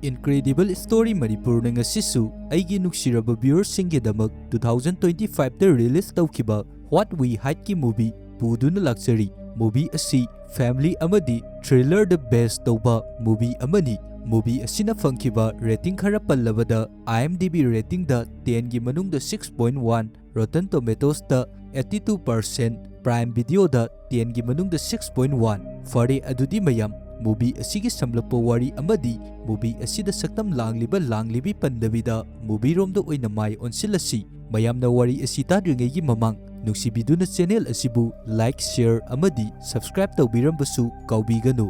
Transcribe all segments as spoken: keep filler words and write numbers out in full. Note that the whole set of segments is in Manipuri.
Incredible Story ꯃꯅꯤꯄꯨꯔꯅ ꯉꯁꯤꯁꯨ ꯑꯩꯒꯤ ꯅꯨꯡꯁꯤꯔꯕ viewersꯁꯤꯡꯒꯤꯗꯃꯛ two thousand twenty fiveꯇ release ꯇꯧꯈꯤꯕ What We Hideꯀꯤ movie ꯄꯨꯗꯨꯅ ꯂꯥꯛꯆꯔꯤ꯫ Movie ꯑꯁꯤ family ꯑꯃꯗꯤ thrillerꯗ base ꯇꯧꯕ movie ꯑꯃꯅꯤ꯫ Movie ꯑꯁꯤꯅ ꯐꯪꯈꯤꯕ rating ꯈꯔ ꯄꯜꯂꯕꯗ, IMDb ratingꯗ tenꯒꯤ ꯃꯅꯨꯡꯗ six point one, Rotten Tomatoesꯇ eighty two percent, Prime Videoꯗ tenꯒꯤ ꯃꯅꯨꯡꯗ six point one꯫ ꯐꯔꯦ, ꯑꯗꯨꯗꯤ ꯃꯌꯥꯝ, movie ꯑꯁꯤꯒꯤ ꯁꯝꯂꯞꯄ ꯋꯥꯔꯤ ꯑꯃꯗꯤ movie ꯑꯁꯤꯗ ꯁꯛꯇꯝ ꯂꯥꯡꯂꯤꯕ ꯂꯥꯡꯂꯤꯕꯤ ꯄꯟꯗꯕꯤꯗ movieꯔꯣꯝꯗ ꯑꯣꯏꯅ ꯃꯥꯏ ꯑꯣꯟꯁꯤꯜꯂꯁꯤ꯫ ꯃꯌꯥꯝꯅ ꯋꯥꯔꯤ ꯑꯁꯤ ꯇꯥꯗ꯭ꯔꯤꯉꯩꯒꯤ ꯃꯃꯥꯡ, ꯅꯨꯡꯁꯤꯕꯤꯗꯨꯅ channel ꯑꯁꯤꯕꯨ like, share ꯑꯃꯗꯤ subscribe ꯇꯧꯕꯤꯔꯝꯕꯁꯨ ꯀꯥꯎꯕꯤꯒꯅꯨ꯫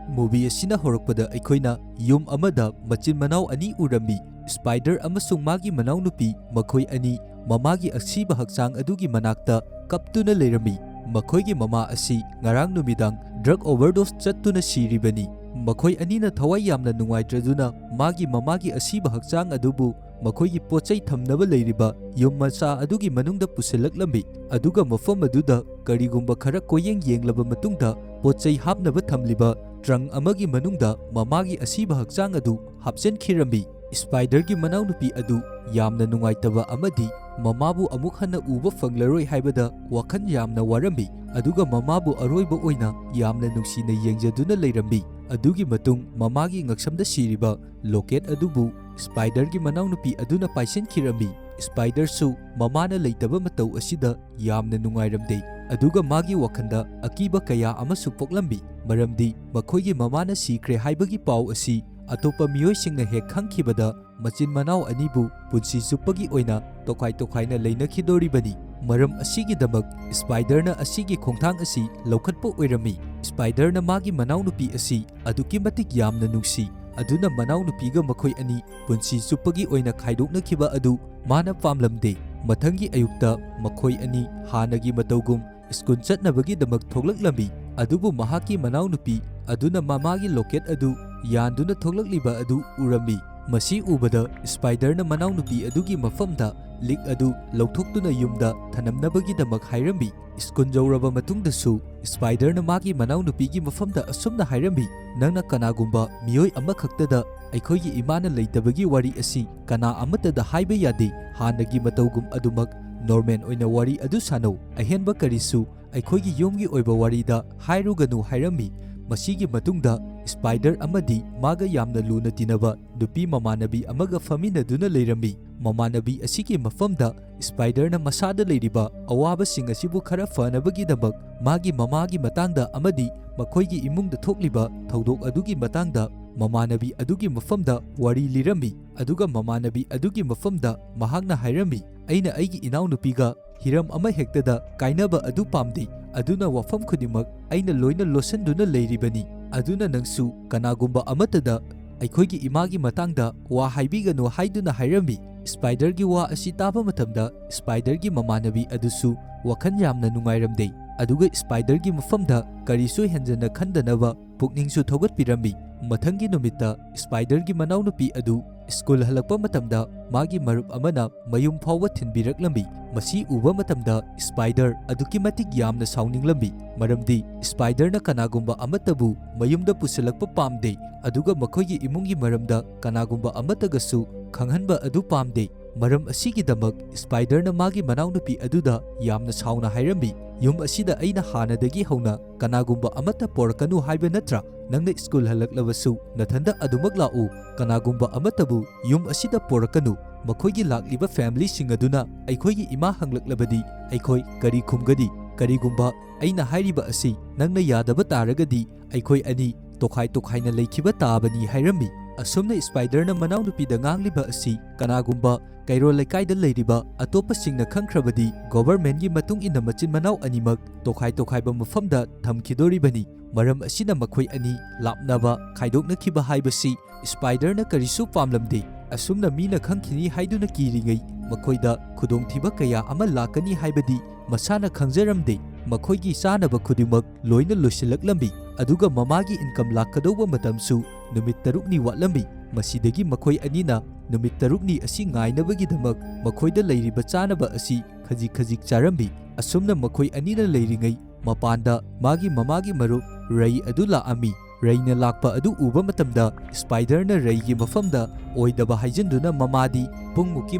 Movie ꯑꯁꯤꯅ ꯍꯧꯔꯛꯄꯗ ꯑꯩꯈꯣꯏꯅ ꯌꯨꯝ ꯑꯃꯗ ꯃꯆꯤꯟ ꯃꯅꯥꯎ ꯑꯅꯤ ꯎꯔꯝꯃꯤ, Spider ꯑꯃꯁꯨꯡ ꯃꯥꯒꯤ ꯃꯅꯥꯎꯅꯨꯄꯤ꯫ ꯃꯈꯣꯏ ꯑꯅꯤ ꯃꯃꯥꯒꯤ ꯑꯁꯤꯕ ꯍꯛꯆꯥꯡ ꯑꯗꯨꯒꯤ ꯃꯅꯥꯛꯇ ꯀꯞꯇꯨꯅ ꯂꯩꯔꯝꯃꯤ꯫ ꯃꯈꯣꯏꯒꯤ ꯃꯃꯥ ꯑꯁꯤ ꯉꯔꯥꯡ ꯅꯨꯃꯤꯗꯥꯡ drug overdose ꯆꯠꯇꯨꯅ ꯁꯤꯔꯤꯕꯅꯤ꯫ ꯃꯈꯣꯏ ꯑꯅꯤꯅ ꯊꯋꯥꯏ ꯌꯥꯝꯅ ꯅꯨꯡꯉꯥꯏꯇ꯭ꯔꯗꯨꯅ ꯃꯥꯒꯤ ꯃꯃꯥꯒꯤ ꯑꯁꯤꯕ ꯍꯛꯆꯥꯡ ꯑꯗꯨꯕꯨ ꯃꯈꯣꯏꯒꯤ ꯄꯣꯠ ꯆꯩ ꯊꯝꯅꯕ ꯂꯩꯔꯤꯕ ꯌꯨꯝ ꯃꯆꯥ ꯑꯗꯨꯒꯤ ꯃꯅꯨꯡꯗ ꯄꯨꯁꯤꯜꯂꯛꯂꯝꯃꯤ, ꯑꯗꯨꯒ ꯃꯐꯝ ꯑꯗꯨꯗ ꯀꯔꯤꯒꯨꯝꯕ ꯈꯔ ꯀꯣꯌꯦꯡ ꯌꯦꯡꯂꯕ ꯃꯇꯨꯡꯗ ꯄꯣꯠ ꯆꯩ ꯍꯥꯞꯅꯕ ꯊꯝꯂꯤꯕ trunk ꯑꯃꯒꯤ ꯃꯅꯨꯡꯗ ꯃꯃꯥꯒꯤ ꯑꯁꯤꯕ ꯍꯛꯆꯥꯡ ꯑꯗꯨ ꯍꯥꯞꯆꯤꯟꯈꯤꯔꯝꯃꯤ꯫ Spiderꯒꯤ ꯃꯅꯥꯎꯅꯨꯄꯤ ꯑꯗꯨ ꯌꯥꯝꯅ ꯅꯨꯡꯉꯥꯏꯇꯕ ꯑꯃꯗꯤ ꯃꯃꯥꯕꯨ ꯑꯃꯨꯛ ꯍꯟꯅ ꯎꯕ ꯐꯪꯂꯔꯣꯏ ꯍꯥꯏꯕꯗ ꯋꯥꯈꯜ ꯌꯥꯝꯅ ꯋꯥꯔꯝꯃꯤ, ꯑꯗꯨꯒ ꯃꯃꯥꯕꯨ ꯑꯔꯣꯏꯕ ꯑꯣꯏꯅ ꯌꯥꯝꯅ ꯅꯨꯡꯁꯤꯅ ꯌꯦꯡꯖꯗꯨꯅ ꯂꯩꯔꯝꯃꯤ꯫ ꯑꯗꯨꯒꯤ ꯃꯇꯨꯡ ꯃꯃꯥꯒꯤ ꯉꯛꯁꯝꯗ ꯁꯤꯔꯤꯕ locket ꯑꯗꯨꯕꯨ Spiderꯒꯤ ꯃꯅꯥꯎꯅꯨꯄꯤ ꯑꯗꯨꯅ ꯄꯥꯏꯁꯤꯟꯈꯤꯔꯝꯃꯤ꯫ Spiderꯁꯨ ꯃꯃꯥꯅ ꯂꯩꯇꯕ ꯃꯇꯧ ꯑꯁꯤꯗ ꯌꯥꯝꯅ ꯅꯨꯡꯉꯥꯏꯔꯝꯗꯦ, ꯑꯗꯨꯒ ꯃꯥꯒꯤ ꯋꯥꯈꯜꯗ ꯑꯀꯤꯕ ꯀꯌꯥ ꯑꯃꯁꯨ ꯄꯣꯛꯂꯝꯃꯤ, ꯃꯔꯝꯗꯤ ꯃꯈꯣꯏꯒꯤ ꯃꯃꯥꯅ ꯁꯤꯈ꯭ꯔꯦ ꯍꯥꯏꯕꯒꯤ ꯄꯥꯎ ꯑꯁꯤ ꯑꯇꯣꯞꯄ ꯃꯤꯑꯣꯏꯁꯤꯡꯅ ꯍꯦꯛ ꯈꯪꯈꯤꯕꯗ ꯃꯆꯤꯟ ꯃꯅꯥꯎ ꯑꯅꯤꯕꯨ ꯄꯨꯟꯁꯤ ꯆꯨꯞꯄꯒꯤ ꯑꯣꯏꯅ ꯇꯣꯈꯥꯏ ꯇꯣꯈꯥꯏꯅ ꯂꯩꯅꯈꯤꯗꯣꯔꯤꯕꯅꯤ꯫ ꯃꯔꯝ ꯑꯁꯤꯒꯤꯗꯃꯛ Spiderꯅ ꯑꯁꯤꯒꯤ ꯈꯣꯡꯊꯥꯡ ꯑꯁꯤ ꯂꯧꯈꯠꯄ ꯑꯣꯏꯔꯝꯃꯤ꯫ Spiderꯅ ꯃꯥꯒꯤ ꯃꯅꯥꯎꯅꯨꯄꯤ ꯑꯁꯤ ꯑꯗꯨꯛꯀꯤ ꯃꯇꯤꯛ ꯌꯥꯝꯅ ꯅꯨꯡꯁꯤ, ꯑꯗꯨꯅ ꯃꯅꯥꯎꯅꯨꯄꯤꯒ ꯃꯈꯣꯏ ꯑꯅꯤ ꯄꯨꯟꯁꯤ ꯆꯨꯞꯄꯒꯤ ꯑꯣꯏꯅ ꯈꯥꯏꯗꯣꯛꯅꯈꯤꯕ ꯑꯗꯨ ꯃꯥꯅ ꯄꯥꯝꯂꯝꯗꯦ꯫ ꯃꯊꯪꯒꯤ ꯑꯌꯨꯛꯇ ꯃꯈꯣꯏ ꯑꯅꯤ ꯍꯥꯟꯅꯒꯤ ꯃꯇꯧꯒꯨꯝ ꯁ꯭ꯀꯨꯜ ꯆꯠꯅꯕꯒꯤꯗꯃꯛ ꯊꯣꯛꯂꯛꯂꯝꯃꯤ, ꯑꯗꯨꯕꯨ ꯃꯍꯥꯛꯀꯤ ꯃꯅꯥꯎꯅꯨꯄꯤ ꯑꯗꯨꯅ ꯃꯃꯥꯒꯤ locket ꯑꯗꯨ ꯌꯥꯟꯗꯨꯅ ꯊꯣꯛꯂꯛꯂꯤꯕ ꯑꯗꯨ ꯎꯔꯝꯃꯤ꯫ ꯃꯁꯤ ꯎꯕꯗ Spiderꯅ ꯃꯅꯥꯎꯅꯨꯄꯤ ꯑꯗꯨꯒꯤ ꯃꯐꯝꯗ ꯂꯤꯛ ꯑꯗꯨ ꯂꯧꯊꯣꯛꯇꯨꯅ ꯌꯨꯝꯗ ꯊꯅꯝꯅꯕꯒꯤꯗꯃꯛ ꯍꯥꯏꯔꯝꯃꯤ꯫ ꯁ꯭ꯀꯨꯜ ꯌꯧꯔꯕ ꯃꯇꯨꯡꯗꯁꯨ ꯁ꯭ꯄꯥꯏꯗꯔꯅ ꯃꯥꯒꯤ ꯃꯅꯥꯎꯅꯨꯄꯤꯒꯤ ꯃꯐꯝꯗ ꯑꯁꯨꯝꯅ ꯍꯥꯏꯔꯝꯃꯤ, "ꯅꯪꯅ ꯀꯅꯥꯒꯨꯝꯕ ꯃꯤꯑꯣꯏ ꯑꯃꯈꯛꯇꯗ ꯑꯩꯈꯣꯏꯒꯤ ꯏꯃꯥꯅ ꯂꯩꯇꯕꯒꯤ ꯋꯥꯔꯤ ꯑꯁꯤ ꯀꯅꯥ ꯑꯃꯠꯇꯗ ꯍꯥꯏꯕ ꯌꯥꯗꯦ꯫ ꯍꯥꯟꯅꯒꯤ ꯃꯇꯧꯒꯨꯝ ꯑꯗꯨꯃꯛ ꯅꯣꯔꯃꯦꯜ ꯑꯣꯏꯅ ꯋꯥꯔꯤ ꯑꯗꯨ ꯁꯥꯟꯅꯧ꯫ ꯑꯍꯦꯟꯕ ꯀꯔꯤꯁꯨ ꯑꯩꯈꯣꯏꯒꯤ ꯌꯨꯝꯒꯤ ꯑꯣꯏꯕ ꯋꯥꯔꯤꯗ ꯍꯥꯏꯔꯨꯒꯅꯨ" ꯍꯥꯏꯔꯝꯃꯤ꯫ ꯃꯁꯤꯒꯤ ꯃꯇꯨꯡꯗ ꯁ꯭ꯄꯥꯏꯗꯔ ꯑꯃꯗꯤ ꯃꯥꯒ ꯌꯥꯝꯅ ꯂꯨꯅ ꯇꯤꯟꯅꯕ ꯅꯨꯄꯤ ꯃꯃꯥꯟꯅꯕꯤ ꯑꯃꯒ ꯐꯝꯃꯤꯟꯅꯗꯨꯅ ꯂꯩꯔꯝꯃꯤ꯫ ꯃꯃꯥꯟꯅꯕꯤ ꯑꯁꯤꯒꯤ ꯃꯐꯝꯗ ꯁ꯭ꯄꯥꯏꯗꯔꯅ ꯃꯁꯥꯗ ꯂꯩꯔꯤꯕ ꯑꯋꯥꯕꯁꯤꯡ ꯑꯁꯤꯕꯨ ꯈꯔ ꯐꯅꯕꯒꯤꯗꯃꯛ ꯃꯥꯒꯤ ꯃꯃꯥꯒꯤ ꯃꯇꯥꯡꯗ ꯑꯃꯗꯤ ꯃꯈꯣꯏꯒꯤ ꯏꯃꯨꯡꯗ ꯊꯣꯛꯂꯤꯕ ꯊꯧꯗꯣꯛ ꯑꯗꯨꯒꯤ ꯃꯇꯥꯡꯗ ꯃꯃꯥꯟꯅꯕꯤ ꯑꯗꯨꯒꯤ ꯃꯐꯝꯗ ꯋꯥꯔꯤ ꯂꯤꯔꯝꯃꯤ꯫ ꯑꯗꯨꯒ ꯃꯃꯥꯟꯅꯕꯤ ꯑꯗꯨꯒꯤ ꯃꯐꯝꯗ ꯃꯍꯥꯛꯅ ꯍꯥꯏꯔꯝꯃꯤ, "ꯑꯩꯅ ꯑꯩꯒꯤ ꯏꯅꯥꯎꯅꯨꯄꯤꯒ ꯍꯤꯔꯝ ꯑꯃꯍꯦꯛꯇꯗ ꯀꯥꯏꯅꯕ ꯑꯗꯨ ꯄꯥꯝꯗꯦ, ꯑꯗꯨꯅ ꯋꯥꯐꯝ ꯈꯨꯗꯤꯡꯃꯛ ꯑꯩꯅ ꯂꯣꯏꯅ ꯂꯣꯠꯁꯤꯟꯗꯨꯅ ꯂꯩꯔꯤꯕꯅꯤ꯫ ꯑꯗꯨꯅ ꯅꯪꯁꯨ ꯀꯅꯥꯒꯨꯝꯕ ꯑꯃꯠꯇꯗ ꯑꯩꯈꯣꯏꯒꯤ ꯏꯃꯥꯒꯤ ꯃꯇꯥꯡꯗ ꯋꯥ ꯍꯥꯏꯕꯤꯒꯅꯨ" ꯍꯥꯏꯗꯨꯅ ꯍꯥꯏꯔꯝꯃꯤ꯫ ꯁ꯭ꯄꯥꯏꯗꯔꯒꯤ ꯋꯥ ꯑꯁꯤ ꯇꯥꯕ ꯃꯇꯝꯗ ꯁ꯭ꯄꯥꯏꯗꯔꯒꯤ ꯃꯃꯥꯟꯅꯕꯤ ꯑꯗꯨꯁꯨ ꯋꯥꯈꯜ ꯌꯥꯝꯅ ꯅꯨꯡꯉꯥꯏꯔꯝꯗꯦ, ꯑꯗꯨꯒ ꯁ꯭ꯄꯥꯏꯗꯔꯒꯤ ꯃꯐꯝꯗ ꯀꯔꯤꯁꯨ ꯍꯦꯟꯖꯟꯅ ꯈꯟꯗꯅꯕ ꯄꯨꯛꯅꯤꯡꯁꯨ ꯊꯧꯒꯠꯄꯤꯔꯝꯃꯤ꯫ ꯃꯊꯪꯒꯤ ꯅꯨꯃꯤꯠꯇ ꯁ꯭ꯄꯥꯏꯗꯔꯒꯤ ꯃꯅꯥꯎꯅꯨꯄꯤ ꯑꯗꯨ ꯁ꯭ꯀꯨꯜ ꯍꯜꯂꯛꯄ ꯃꯇꯝꯗ ꯃꯥꯒꯤ ꯃꯔꯨꯞ ꯑꯃꯅ ꯃꯌꯨꯝ ꯐꯥꯎꯕ ꯊꯤꯟꯕꯤꯔꯛꯂꯝꯃꯤ꯫ ꯃꯁꯤ ꯎꯕ ꯃꯇꯝꯗ ꯁ꯭ꯄꯥꯏꯗꯔ ꯑꯗꯨꯛꯀꯤ ꯃꯇꯤꯛ ꯌꯥꯝꯅ ꯁꯥꯎꯅꯤꯡꯂꯝꯃꯤ, ꯃꯔꯝꯗꯤ ꯁ꯭ꯄꯥꯏꯗꯔꯅ ꯀꯅꯥꯒꯨꯝꯕ ꯑꯃꯠꯇꯕꯨ ꯃꯌꯨꯝꯗ ꯄꯨꯁꯤꯜꯂꯛꯄ ꯄꯥꯝꯗꯦ, ꯑꯗꯨꯒ ꯃꯈꯣꯏꯒꯤ ꯏꯃꯨꯡꯒꯤ ꯃꯔꯝꯗ ꯀꯅꯥꯒꯨꯝꯕ ꯑꯃꯠꯇꯒꯁꯨ ꯈꯪꯍꯟꯕ ꯑꯗꯨ ꯄꯥꯝꯗꯦ꯫ ꯃꯔꯝ ꯑꯁꯤꯒꯤꯗꯃꯛ ꯁ꯭ꯄꯥꯏꯗꯔꯅ ꯃꯥꯒꯤ ꯃꯅꯥꯎꯅꯨꯄꯤ ꯑꯗꯨꯗ ꯌꯥꯝꯅ ꯁꯥꯎꯅ ꯍꯥꯏꯔꯝꯃꯤ, "ꯌꯨꯝ ꯑꯁꯤꯗ ꯑꯩꯅ ꯍꯥꯟꯅꯗꯒꯤ ꯍꯧꯅ ꯀꯅꯥꯒꯨꯝꯕ ꯑꯃꯠꯇ ꯄꯣꯔꯛꯀꯅꯨ ꯍꯥꯏꯕ ꯅꯠꯇ꯭ꯔꯥ? ꯅꯪꯅ ꯁ꯭ꯀꯨꯜ ꯍꯜꯂꯛꯂꯕꯁꯨ ꯅꯊꯟꯗ ꯑꯗꯨꯃꯛ ꯂꯥꯛꯎ꯫ ꯀꯅꯥꯒꯨꯝꯕ ꯑꯃꯠꯇꯕꯨ ꯌꯨꯝ ꯑꯁꯤꯗ ꯄꯣꯔꯛꯀꯅꯨ꯫ ꯃꯈꯣꯏꯒꯤ ꯂꯥꯛꯂꯤꯕ ꯐꯦꯃꯤꯂꯤꯁꯤꯡ ꯑꯗꯨꯅ ꯑꯩꯈꯣꯏꯒꯤ ꯏꯃꯥ ꯍꯪꯂꯛꯂꯕꯗꯤ ꯑꯩꯈꯣꯏ ꯀꯔꯤ ꯈꯨꯝꯒꯅꯤ? ꯀꯔꯤꯒꯨꯝꯕ ꯑꯩꯅ ꯍꯥꯏꯔꯤꯕ ꯑꯁꯤ ꯅꯪꯅ ꯌꯥꯗꯕ ꯇꯥꯔꯒꯗꯤ ꯑꯩꯈꯣꯏ ꯑꯅꯤ ꯇꯣꯈꯥꯏ ꯇꯣꯈꯥꯏꯅ ꯂꯩꯈꯤꯕ ꯇꯥꯕꯅꯤ" ꯍꯥꯏꯔꯝꯃꯤ꯫ ꯑꯁꯨꯝꯅ ꯁ꯭ꯄꯥꯏꯗꯔꯅ ꯃꯅꯥꯎꯅꯨꯄꯤꯗ ꯉꯥꯡꯂꯤꯕ ꯑꯁꯤ ꯀꯅꯥꯒꯨꯝꯕ ꯀꯩꯔꯣꯜ ꯂꯩꯀꯥꯏꯗ ꯂꯩꯔꯤꯕ ꯑꯇꯣꯞꯄꯁꯤꯡꯅ ꯈꯪꯈ꯭ꯔꯕꯗꯤ ꯒꯣꯚꯔꯃꯦꯟꯒꯤ ꯃꯇꯨꯡ ꯏꯟꯅ ꯃꯆꯤꯟ ꯃꯅꯥꯎ ꯑꯅꯤꯃꯛ ꯇꯣꯈꯥꯏ ꯇꯣꯈꯥꯏꯕ ꯃꯐꯝꯗ ꯊꯝꯈꯤꯗꯣꯔꯤꯕꯅꯤ꯫ ꯃꯔꯝ ꯑꯁꯤꯅ ꯃꯈꯣꯏ ꯑꯅꯤ ꯂꯥꯞꯅꯕ, ꯈꯥꯏꯗꯣꯛꯅꯈꯤꯕ ꯍꯥꯏꯕꯁꯤ ꯁ꯭ꯄꯥꯏꯗꯔꯅ ꯀꯔꯤꯁꯨ ꯄꯥꯝꯂꯝꯗꯦ꯫ ꯑꯁꯨꯝꯅ ꯃꯤꯅ ꯈꯪꯈꯤꯅꯤ ꯍꯥꯏꯗꯨꯅ ꯀꯤꯔꯤꯉꯩ ꯃꯈꯣꯏꯗ ꯈꯨꯗꯣꯡꯊꯤꯕ ꯀꯌꯥ ꯑꯃ ꯂꯥꯛꯀꯅꯤ ꯍꯥꯏꯕꯗꯤ ꯃꯁꯥꯅ ꯈꯪꯖꯔꯝꯗꯦ꯫ ꯃꯈꯣꯏꯒꯤ ꯆꯥꯅꯕ ꯈꯨꯗꯤꯡꯃꯛ ꯂꯣꯏꯅ ꯂꯣꯏꯁꯤꯜꯂꯛꯂꯝꯃꯤ, ꯑꯗꯨꯒ ꯃꯃꯥꯒꯤ ꯏꯟꯀꯝ ꯂꯥꯛꯀꯗꯧꯕ ꯃꯇꯝꯁꯨ ꯅꯨꯃꯤꯠ ꯇꯔꯨꯛꯅꯤ ꯋꯥꯠꯂꯝꯃꯤ꯫ ꯃꯁꯤꯗꯒꯤ ꯃꯈꯣꯏ ꯑꯅꯤꯅ ꯅꯨꯃꯤꯠ ꯇꯔꯨꯛꯅꯤ ꯑꯁꯤ ꯉꯥꯏꯅꯕꯒꯤꯗꯃꯛ ꯃꯈꯣꯏꯗ ꯂꯩꯔꯤꯕ ꯆꯥꯅꯕ ꯑꯁꯤ ꯈꯖꯤꯛ ꯈꯖꯤꯛ ꯆꯥꯔꯝꯃꯤ꯫ ꯑꯁꯨꯝꯅ ꯃꯈꯣꯏ ꯑꯅꯤꯅ ꯂꯩꯔꯤꯉꯩ ꯃꯄꯥꯟꯗ ꯃꯥꯒꯤ ꯃꯃꯥꯒꯤ ꯃꯔꯨꯞ ꯔꯩ ꯑꯗꯨ ꯂꯥꯛꯑꯝꯃꯤ꯫ ꯔꯩꯅ ꯂꯥꯛꯄ ꯑꯗꯨ ꯎꯕ ꯃꯇꯝꯗ ꯁ꯭ꯄꯥꯏꯗꯔꯅ ꯔꯩꯒꯤ ꯃꯐꯝꯗ ꯑꯣꯏꯗꯕ ꯍꯥꯏꯖꯤꯟꯗꯨꯅ ꯃꯃꯥꯗꯤ ꯄꯨꯡꯃꯨꯛꯀꯤ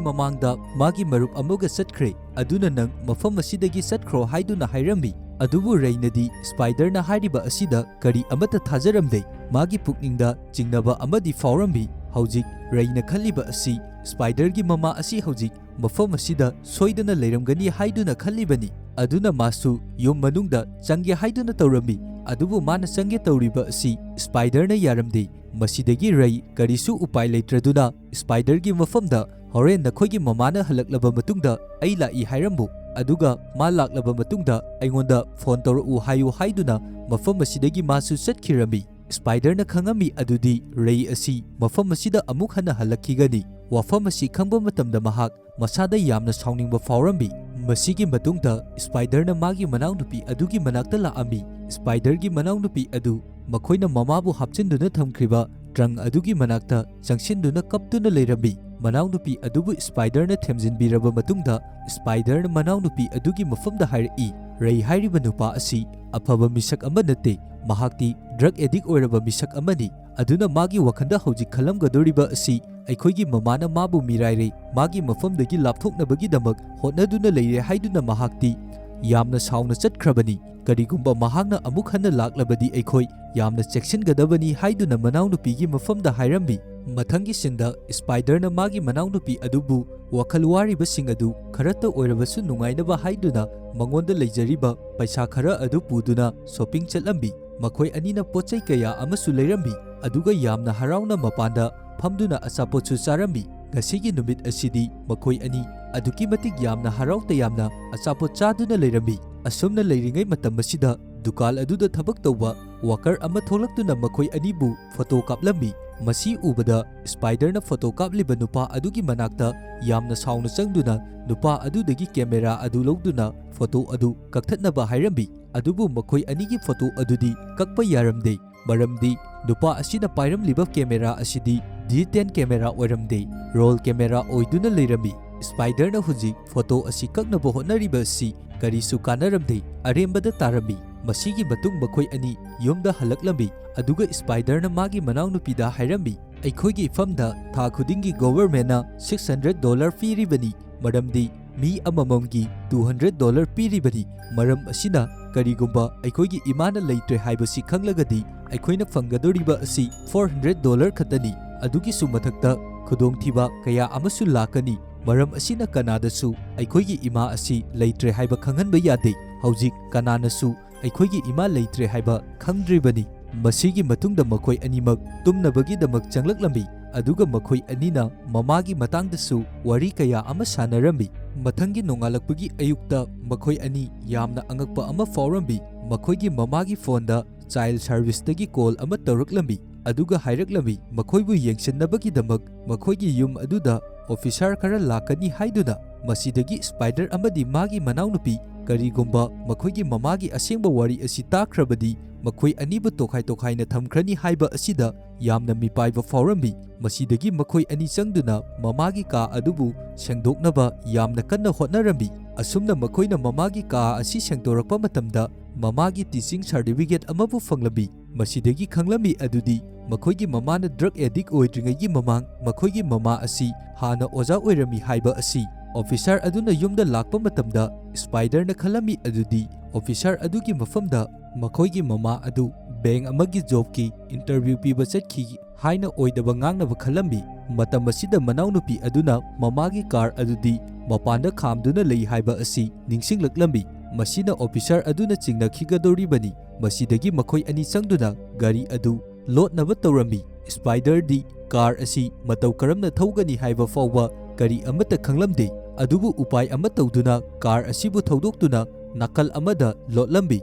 ꯃꯃꯥꯡꯗ ꯃꯥꯒꯤ ꯃꯔꯨꯞ ꯑꯃꯒ ꯆꯠꯈ꯭ꯔꯦ, ꯑꯗꯨꯅ ꯅꯪ ꯃꯐꯝ ꯑꯁꯤꯗꯒꯤ ꯆꯠꯈ꯭ꯔꯣ ꯍꯥꯏꯗꯨꯅ ꯍꯥꯏꯔꯝꯃꯤ꯫ ꯑꯗꯨꯕꯨ ꯔꯩꯅꯗꯤ ꯁ꯭ꯄꯥꯏꯗꯔꯅ ꯍꯥꯏꯔꯤꯕ ꯑꯁꯤꯗ ꯀꯔꯤ ꯑꯃꯠꯇ ꯊꯥꯖꯔꯝꯗꯦ꯫ ꯃꯥꯒꯤ ꯄꯨꯛꯅꯤꯡꯗ ꯆꯤꯡꯅꯕ ꯑꯃꯗꯤ ꯐꯥꯎꯔꯝꯃꯤ꯫ ꯍꯧꯖꯤꯛ ꯔꯩꯅ ꯈꯜꯂꯤꯕ ꯑꯁꯤ ꯁ꯭ꯄꯥꯏꯗꯔꯒꯤ ꯃꯃꯥ ꯑꯁꯤ ꯍꯧꯖꯤꯛ ꯃꯐꯝ ꯑꯁꯤꯗ ꯁꯣꯏꯗꯅ ꯂꯩꯔꯝꯒꯅꯤ ꯍꯥꯏꯗꯨꯅ ꯈꯜꯂꯤꯕꯅꯤ꯫ ꯑꯗꯨꯅ ꯃꯥꯁꯨ ꯌꯨꯝ ꯃꯅꯨꯡꯗ ꯆꯪꯒꯦ ꯍꯥꯏꯗꯨꯅ ꯇꯧꯔꯝꯃꯤ꯫ ꯑꯗꯨꯕꯨ ꯃꯥꯅ ꯆꯪꯒꯦ ꯇꯧꯔꯤꯕ ꯑꯁꯤ ꯁ꯭ꯄꯥꯏꯗꯔꯅ ꯌꯥꯔꯝꯗꯦ꯫ ꯃꯁꯤꯗꯒꯤ ꯔꯩ ꯀꯔꯤꯁꯨ ꯎꯄꯥꯏ ꯂꯩꯇ꯭ꯔꯗꯨꯅ ꯁ꯭ꯄꯥꯏꯗꯔꯒꯤ ꯃꯐꯝꯗ "ꯍꯣꯔꯦꯟ ꯅꯈꯣꯏꯒꯤ ꯃꯃꯥꯅ ꯍꯜꯂꯛꯂꯕ ꯃꯇꯨꯡꯗ ꯑꯩ ꯂꯥꯛꯏ ꯍꯥꯏꯔꯝꯃꯨ, ꯑꯗꯨꯒ ꯃꯥ ꯂꯥꯛꯂꯕ ꯃꯇꯨꯡꯗ ꯑꯩꯉꯣꯟꯗ ꯐꯣꯟ ꯇꯧꯔꯛꯎ" ꯍꯥꯏꯌꯨ ꯍꯥꯏꯗꯨꯅ ꯃꯐꯝ ꯑꯁꯤꯗꯒꯤ ꯃꯥꯁꯨ ꯆꯠꯈꯤꯔꯝꯃꯤ꯫ ꯁ꯭ꯄꯥꯏꯗꯔꯅ ꯈꯪꯉꯝꯃꯤ ꯑꯗꯨꯗꯤ ꯔꯩ ꯑꯁꯤ ꯃꯐꯝ ꯑꯁꯤꯗ ꯑꯃꯨꯛ ꯍꯟꯅ ꯍꯜꯂꯛꯈꯤꯒꯅꯤ꯫ ꯋꯥꯐꯝ ꯑꯁꯤ ꯈꯪꯕ ꯃꯇꯝꯗ ꯃꯍꯥꯛ ꯃꯁꯥꯗ ꯌꯥꯝꯅ ꯁꯥꯎꯅꯤꯡꯕ ꯐꯥꯎꯔꯝꯃꯤ꯫ ꯃꯁꯤꯒꯤ ꯃꯇꯨꯡꯗ ꯁ꯭ꯄꯥꯏꯗꯔꯅ ꯃꯥꯒꯤ ꯃꯅꯥꯎꯅꯨꯄꯤ ꯑꯗꯨꯒꯤ ꯃꯅꯥꯛꯇ ꯂꯥꯛꯑꯝꯃꯤ꯫ ꯁ꯭ꯄꯥꯏꯗꯔꯒꯤ ꯃꯅꯥꯎꯅꯨꯄꯤ ꯑꯗꯨ ꯃꯈꯣꯏꯅ ꯃꯃꯥꯕꯨ ꯍꯥꯞꯆꯤꯟꯗꯨꯅ ꯊꯝꯈ꯭ꯔꯤꯕ ꯇ꯭ꯔꯪ ꯑꯗꯨꯒꯤ ꯃꯅꯥꯛꯇ ꯆꯪꯁꯤꯟꯗꯨꯅ ꯀꯞꯇꯨꯅ ꯂꯩꯔꯝꯃꯤ꯫ ꯃꯅꯥꯎꯅꯨꯄꯤ ꯑꯗꯨꯕꯨ ꯁ꯭ꯄꯥꯏꯗꯔꯅ ꯊꯦꯝꯖꯤꯟꯕꯤꯔꯕ ꯃꯇꯨꯡꯗ, ꯁ꯭ꯄꯥꯏꯗꯔꯅ ꯃꯅꯥꯎꯅꯨꯄꯤ ꯑꯗꯨꯒꯤ ꯃꯐꯝꯗ ꯍꯥꯏꯔꯛꯏ, "ꯔꯩ ꯍꯥꯏꯔꯤꯕ ꯅꯨꯄꯥ ꯑꯁꯤ ꯑꯐꯕ ꯃꯤꯁꯛ ꯑꯃ ꯅꯠꯇꯦ꯫ ꯃꯍꯥꯛꯇꯤ ꯗ꯭ꯔꯒ ꯑꯦꯗꯤꯛ ꯑꯣꯏꯔꯕ ꯃꯤꯁꯛ ꯑꯃꯅꯤ꯫ ꯑꯗꯨꯅ ꯃꯥꯒꯤ ꯋꯥꯈꯜꯗ ꯍꯧꯖꯤꯛ ꯈꯜꯂꯝꯒꯗꯧꯔꯤꯕ ꯑꯁꯤ ꯑꯩꯈꯣꯏꯒꯤ ꯃꯃꯥꯅ ꯃꯥꯕꯨ ꯃꯤꯔꯥꯏꯔꯦ, ꯃꯥꯒꯤ ꯃꯐꯝꯗꯒꯤ ꯂꯥꯞꯊꯣꯛꯅꯕꯒꯤꯗꯃꯛ ꯍꯣꯠꯅꯗꯨꯅ ꯂꯩꯔꯦ ꯍꯥꯏꯗꯨꯅ ꯃꯍꯥꯛꯇꯤ ꯌꯥꯝꯅ ꯁꯥꯎꯅ ꯆꯠꯈ꯭ꯔꯕꯅꯤ꯫ ꯀꯔꯤꯒꯨꯝꯕ ꯃꯍꯥꯛꯅ ꯑꯃꯨꯛ ꯍꯟꯅ ꯂꯥꯛꯂꯕꯗꯤ ꯑꯩꯈꯣꯏ ꯌꯥꯝꯅ ꯆꯦꯛꯁꯤꯟꯒꯗꯕꯅꯤ" ꯍꯥꯏꯗꯨꯅ ꯃꯅꯥꯎꯅꯨꯄꯤꯒꯤ ꯃꯐꯝꯗ ꯍꯥꯏꯔꯝꯃꯤ꯫ ꯃꯊꯪꯒꯤ ꯁꯤꯟꯗ ꯁ꯭ꯄꯥꯏꯗꯔꯅ ꯃꯥꯒꯤ ꯃꯅꯥꯎꯅꯨꯄꯤ ꯑꯗꯨꯕꯨ ꯋꯥꯈꯜ ꯋꯥꯔꯤꯕꯁꯤꯡ ꯑꯗꯨ ꯈꯔꯇ ꯑꯣꯏꯔꯕꯁꯨ ꯅꯨꯡꯉꯥꯏꯅꯕ ꯍꯥꯏꯗꯨꯅ ꯃꯉꯣꯟꯗ ꯂꯩꯖꯔꯤꯕ ꯄꯩꯁꯥ ꯈꯔ ꯑꯗꯨ ꯄꯨꯗꯨꯅ ꯁꯣꯄꯤꯡ ꯆꯠꯂꯝꯃꯤ꯫ ꯃꯈꯣꯏ ꯑꯅꯤꯅ ꯄꯣꯠ ꯆꯩ ꯀꯌꯥ ꯑꯃꯁꯨ ꯂꯩꯔꯝꯃꯤ, ꯑꯗꯨꯒ ꯌꯥꯝꯅ ꯍꯔꯥꯎꯅ ꯃꯄꯥꯟꯗ ꯐꯝꯗꯨꯅ ꯑꯆꯥꯄꯣꯠꯁꯨ ꯆꯥꯔꯝꯃꯤ꯫ ꯉꯁꯤꯒꯤ ꯅꯨꯃꯤꯠ ꯑꯁꯤꯗꯤ ꯃꯈꯣꯏ ꯑꯅꯤ ꯑꯗꯨꯛꯀꯤ ꯃꯇꯤꯛ ꯌꯥꯝꯅ ꯍꯔꯥꯎ ꯇꯌꯥꯝꯅ ꯑꯆꯥꯄꯣꯠ ꯆꯥꯗꯨꯅ ꯂꯩꯔꯝꯃꯤ꯫ ꯑꯁꯨꯝꯅ ꯂꯩꯔꯤꯉꯩ ꯃꯇꯝ ꯑꯁꯤꯗ ꯗꯨꯀꯥꯟ ꯑꯗꯨꯗ ꯊꯕꯛ ꯇꯧꯕ ꯋꯥꯀꯔ ꯑꯃ ꯊꯣꯛꯂꯛꯇꯨꯅ ꯃꯈꯣꯏ ꯑꯅꯤꯕꯨ ꯐꯣꯇꯣ ꯀꯥꯞꯂꯝꯃꯤ꯫ ꯃꯁꯤ ꯎꯕꯗ ꯁ꯭ꯄꯥꯏꯗꯔꯅ ꯐꯣꯇꯣ ꯀꯥꯞꯂꯤꯕ ꯅꯨꯄꯥ ꯑꯗꯨꯒꯤ ꯃꯅꯥꯛꯇ ꯌꯥꯝꯅ ꯁꯥꯎꯅ ꯆꯪꯗꯨꯅ ꯅꯨꯄꯥ ꯑꯗꯨꯗꯒꯤ ꯀꯦꯃꯦꯔꯥ ꯑꯗꯨ ꯂꯧꯗꯨꯅ ꯐꯣꯇꯣ ꯑꯗꯨ ꯀꯛꯊꯠꯅꯕ ꯍꯥꯏꯔꯝꯃꯤ꯫ ꯑꯗꯨꯕꯨ ꯃꯈꯣꯏ ꯑꯅꯤꯒꯤ ꯐꯣꯇꯣ ꯑꯗꯨꯗꯤ ꯀꯛꯄ ꯌꯥꯔꯝꯗꯦ, ꯃꯔꯝꯗꯤ ꯅꯨꯄꯥ ꯑꯁꯤꯅ ꯄꯥꯏꯔꯝꯂꯤꯕ ꯀꯦꯃꯦꯔꯥ ꯑꯁꯤꯗꯤ ꯗꯤ ꯇꯦꯟ ꯀꯦꯃꯦꯔꯥ ꯑꯣꯏꯔꯝꯗꯦ, ꯔꯣꯜ ꯀꯦꯃꯦꯔꯥ ꯑꯣꯏꯗꯨꯅ ꯂꯩꯔꯝꯃꯤ꯫ ꯁ꯭ꯄꯥꯏꯗꯔꯅ ꯍꯧꯖꯤꯛ ꯐꯣꯇꯣ ꯑꯁꯤ ꯀꯛꯅꯕ ꯍꯣꯠꯅꯔꯤꯕ ꯑꯁꯤ ꯀꯔꯤꯁꯨ ꯀꯥꯟꯅꯔꯝꯗꯦ, ꯑꯔꯦꯝꯕꯗ ꯇꯥꯔꯝꯃꯤ꯫ ꯃꯁꯤꯒꯤ ꯃꯇꯨꯡ ꯃꯈꯣꯏ ꯑꯅꯤ ꯌꯨꯝꯗ ꯍꯜꯂꯛꯂꯝꯃꯤ, ꯑꯗꯨꯒ ꯁ꯭ꯄꯥꯏꯗꯔꯅ ꯃꯥꯒꯤ ꯃꯅꯥꯎꯅꯨꯄꯤꯗ ꯍꯥꯏꯔꯝꯃꯤ, "ꯑꯩꯈꯣꯏꯒꯤ ꯏꯐꯝꯗ ꯊꯥ ꯈꯨꯗꯤꯡꯒꯤ ꯒꯣꯚꯔꯃꯦꯟꯅ ꯁꯤꯛꯁ ꯍꯟꯗ꯭ꯔꯦꯠ ꯗꯣꯂꯔ ꯄꯤꯔꯤꯕꯅꯤ, ꯃꯔꯝꯗꯤ ꯃꯤ ꯑꯃꯃꯝꯒꯤ ꯇꯨ ꯍꯟꯗ꯭ꯔꯦꯠ ꯗꯣꯂꯔ ꯄꯤꯔꯤꯕꯅꯤ꯫ ꯃꯔꯝ ꯑꯁꯤꯅ, ꯀꯔꯤꯒꯨꯝꯕ ꯑꯩꯈꯣꯏꯒꯤ ꯏꯃꯥꯅ ꯂꯩꯇ꯭ꯔꯦ ꯍꯥꯏꯕꯁꯤ ꯈꯪꯂꯒꯗꯤ, ꯑꯩꯈꯣꯏꯅ ꯐꯪꯒꯗꯧꯔꯤꯕ ꯑꯁꯤ ꯐꯣꯔ ꯍꯟꯗ꯭ꯔꯦꯠ ꯗꯣꯂꯔ ꯈꯛꯇꯅꯤ꯫ ꯑꯗꯨꯒꯤꯁꯨ ꯃꯊꯛꯇ ꯈꯨꯗꯣꯡꯊꯤꯕ ꯀꯌꯥ ꯑꯃꯁꯨ ꯂꯥꯛꯀꯅꯤ꯫ ꯃꯔꯝ ꯑꯁꯤꯅ, ꯀꯅꯥꯗꯁꯨ ꯑꯩꯈꯣꯏꯒꯤ ꯏꯃꯥ ꯑꯁꯤ ꯂꯩꯇ꯭ꯔꯦ ꯍꯥꯏꯕ ꯈꯪꯍꯟꯕ ꯌꯥꯗꯦ꯫ ꯍꯧꯖꯤꯛ ꯀꯅꯥꯅꯁꯨ ꯑꯩꯈꯣꯏꯒꯤ ꯏꯃꯥ ꯂꯩꯇ꯭ꯔꯦ ꯍꯥꯏꯕ ꯈꯪꯗ꯭ꯔꯤꯕꯅꯤ꯫" ꯃꯁꯤꯒꯤ ꯃꯇꯨꯡꯗ ꯃꯈꯣꯏ ꯑꯅꯤꯃꯛ ꯇꯨꯝꯅꯕꯒꯤꯗꯃꯛ ꯆꯪꯂꯛꯂꯝꯃꯤ, ꯑꯗꯨꯒ ꯃꯈꯣꯏ ꯑꯅꯤꯅ ꯃꯃꯥꯒꯤ ꯃꯇꯥꯡꯗꯁꯨ ꯋꯥꯔꯤ ꯀꯌꯥ ꯑꯃ ꯁꯥꯟꯅꯔꯝꯃꯤ꯫ ꯃꯊꯪꯒꯤ ꯅꯣꯡꯉꯥꯜꯂꯛꯄꯒꯤ ꯑꯌꯨꯛꯇ ꯃꯈꯣꯏ ꯑꯅꯤ ꯌꯥꯝꯅ ꯑꯉꯛꯄ ꯑꯃ ꯐꯥꯎꯔꯝꯃꯤ꯫ ꯃꯈꯣꯏꯒꯤ ꯃꯃꯥꯒꯤ ꯐꯣꯟꯗ ꯆꯥꯏꯜ ꯁꯔꯚꯤꯁꯇꯒꯤ ꯀꯣꯜ ꯑꯃ ꯇꯧꯔꯛꯂꯝꯃꯤ, ꯑꯗꯨꯒ ꯍꯥꯏꯔꯛꯂꯝꯃꯤ, ꯃꯈꯣꯏꯕꯨ ꯌꯦꯡꯁꯤꯟꯅꯕꯒꯤꯗꯃꯛ ꯃꯈꯣꯏꯒꯤ ꯌꯨꯝ ꯑꯗꯨꯗ ꯑꯣꯐꯤꯁꯥꯔ ꯈꯔ ꯂꯥꯛꯀꯅꯤ ꯍꯥꯏꯗꯨꯅ꯫ ꯃꯁꯤꯗꯒꯤ ꯁ꯭ꯄꯥꯏꯗꯔ ꯑꯃꯗꯤ ꯃꯥꯒꯤ ꯃꯅꯥꯎꯅꯨꯄꯤ, ꯀꯔꯤꯒꯨꯝꯕ ꯃꯈꯣꯏꯒꯤ ꯃꯃꯥꯒꯤ ꯑꯁꯦꯡꯕ ꯋꯥꯔꯤ ꯑꯁꯤ ꯇꯥꯈ꯭ꯔꯕꯗꯤ, ꯃꯈꯣꯏ ꯑꯅꯤꯕꯨ ꯇꯣꯈꯥꯏ ꯇꯣꯈꯥꯏꯅ ꯊꯝꯈ꯭ꯔꯅꯤ ꯍꯥꯏꯕ ꯑꯁꯤꯗ ꯌꯥꯝꯅ ꯃꯤꯄꯥꯏꯕ ꯐꯥꯎꯔꯝꯃꯤ꯫ ꯃꯁꯤꯗꯒꯤ ꯃꯈꯣꯏ ꯑꯅꯤ ꯆꯪꯗꯨꯅ ꯃꯃꯥꯒꯤ ꯀꯥ ꯑꯗꯨꯕꯨ ꯁꯦꯡꯗꯣꯛꯅꯕ ꯌꯥꯝꯅ ꯀꯟꯅ ꯍꯣꯠꯅꯔꯝꯃꯤ꯫ ꯑꯁꯨꯝꯅ ꯃꯈꯣꯏꯅ ꯃꯃꯥꯒꯤ ꯀꯥ ꯑꯁꯤ ꯁꯦꯡꯗꯣꯔꯛꯄ ꯃꯇꯝꯗ, ꯃꯃꯥꯒꯤ ꯇꯤꯆꯤꯡ ꯁꯥꯔꯇꯤꯐꯤꯀꯦꯠ ꯑꯃꯕꯨ ꯐꯪꯂꯝꯃꯤ꯫ ꯃꯁꯤꯗꯒꯤ ꯈꯪꯂꯝꯃꯤ ꯑꯗꯨꯗꯤ, ꯃꯈꯣꯏꯒꯤ ꯃꯃꯥꯅ ꯗ꯭ꯔꯒ ꯑꯦꯗꯤꯛ ꯑꯣꯏꯗ꯭ꯔꯤꯉꯩꯒꯤ ꯃꯃꯥꯡ ꯃꯈꯣꯏꯒꯤ ꯃꯃꯥ ꯑꯁꯤ ꯍꯥꯟꯅ ꯑꯣꯖꯥ ꯑꯣꯏꯔꯝꯃꯤ ꯍꯥꯏꯕ ꯑꯁꯤ꯫ ꯑꯣꯐꯤꯁꯥꯔ ꯑꯗꯨꯅ ꯌꯨꯝꯗ ꯂꯥꯛꯄ ꯃꯇꯝꯗ, ꯁ꯭ꯄꯥꯏꯗꯔꯅ ꯈꯜꯂꯝꯃꯤ ꯑꯗꯨꯗꯤ, ꯑꯣꯐꯤꯁꯥꯔ ꯑꯗꯨꯒꯤ ꯃꯐꯝꯗ ꯃꯈꯣꯏꯒꯤ ꯃꯃꯥ ꯑꯗꯨ ꯕꯦꯡ ꯑꯃꯒꯤ ꯖꯣꯕꯀꯤ ꯏꯟꯇꯔꯚ꯭ꯌꯨ ꯄꯤꯕ ꯆꯠꯈꯤ ꯍꯥꯏꯅ ꯑꯣꯏꯗꯕ ꯉꯥꯡꯅꯕ ꯈꯜꯂꯝꯃꯤ꯫ ꯃꯇꯝ ꯑꯁꯤꯗ ꯃꯅꯥꯎꯅꯨꯄꯤ ꯑꯗꯨꯅ ꯃꯃꯥꯒꯤ ꯀꯥꯔ ꯑꯗꯨꯗꯤ ꯃꯄꯥꯟꯗ ꯈꯥꯝꯗꯨꯅ ꯂꯩ ꯍꯥꯏꯕ ꯑꯁꯤ ꯅꯤꯡꯁꯤꯡꯂꯛꯂꯝꯃꯤ꯫ ꯃꯁꯤꯅ ꯑꯣꯐꯤꯁꯥꯔ ꯑꯗꯨꯅ ꯆꯤꯡꯅꯈꯤꯒꯗꯧꯔꯤꯕꯅꯤ꯫ ꯃꯁꯤꯗꯒꯤ ꯃꯈꯣꯏ ꯑꯅꯤ ꯆꯪꯗꯨꯅ ꯒꯥꯔꯤ ꯑꯗꯨ ꯂꯣꯠꯅꯕ ꯇꯧꯔꯝꯃꯤ꯫ ꯁ꯭ꯄꯥꯏꯗꯔꯗꯤ ꯀꯥꯔ ꯑꯁꯤ ꯃꯇꯧ ꯀꯔꯝꯅ ꯊꯧꯒꯅꯤ ꯍꯥꯏꯕ ꯐꯥꯎꯕ ꯀꯔꯤ ꯑꯃꯠꯇ ꯈꯪꯂꯝꯗꯦ, ꯑꯗꯨꯕꯨ ꯎꯄꯥꯏ ꯑꯃ ꯇꯧꯗꯨꯅ ꯀꯥꯔ ꯑꯁꯤꯕꯨ ꯊꯧꯗꯣꯛꯇꯨꯅ ꯅꯥꯀꯜ ꯑꯃꯗ ꯂꯣꯠꯂꯝꯃꯤ꯫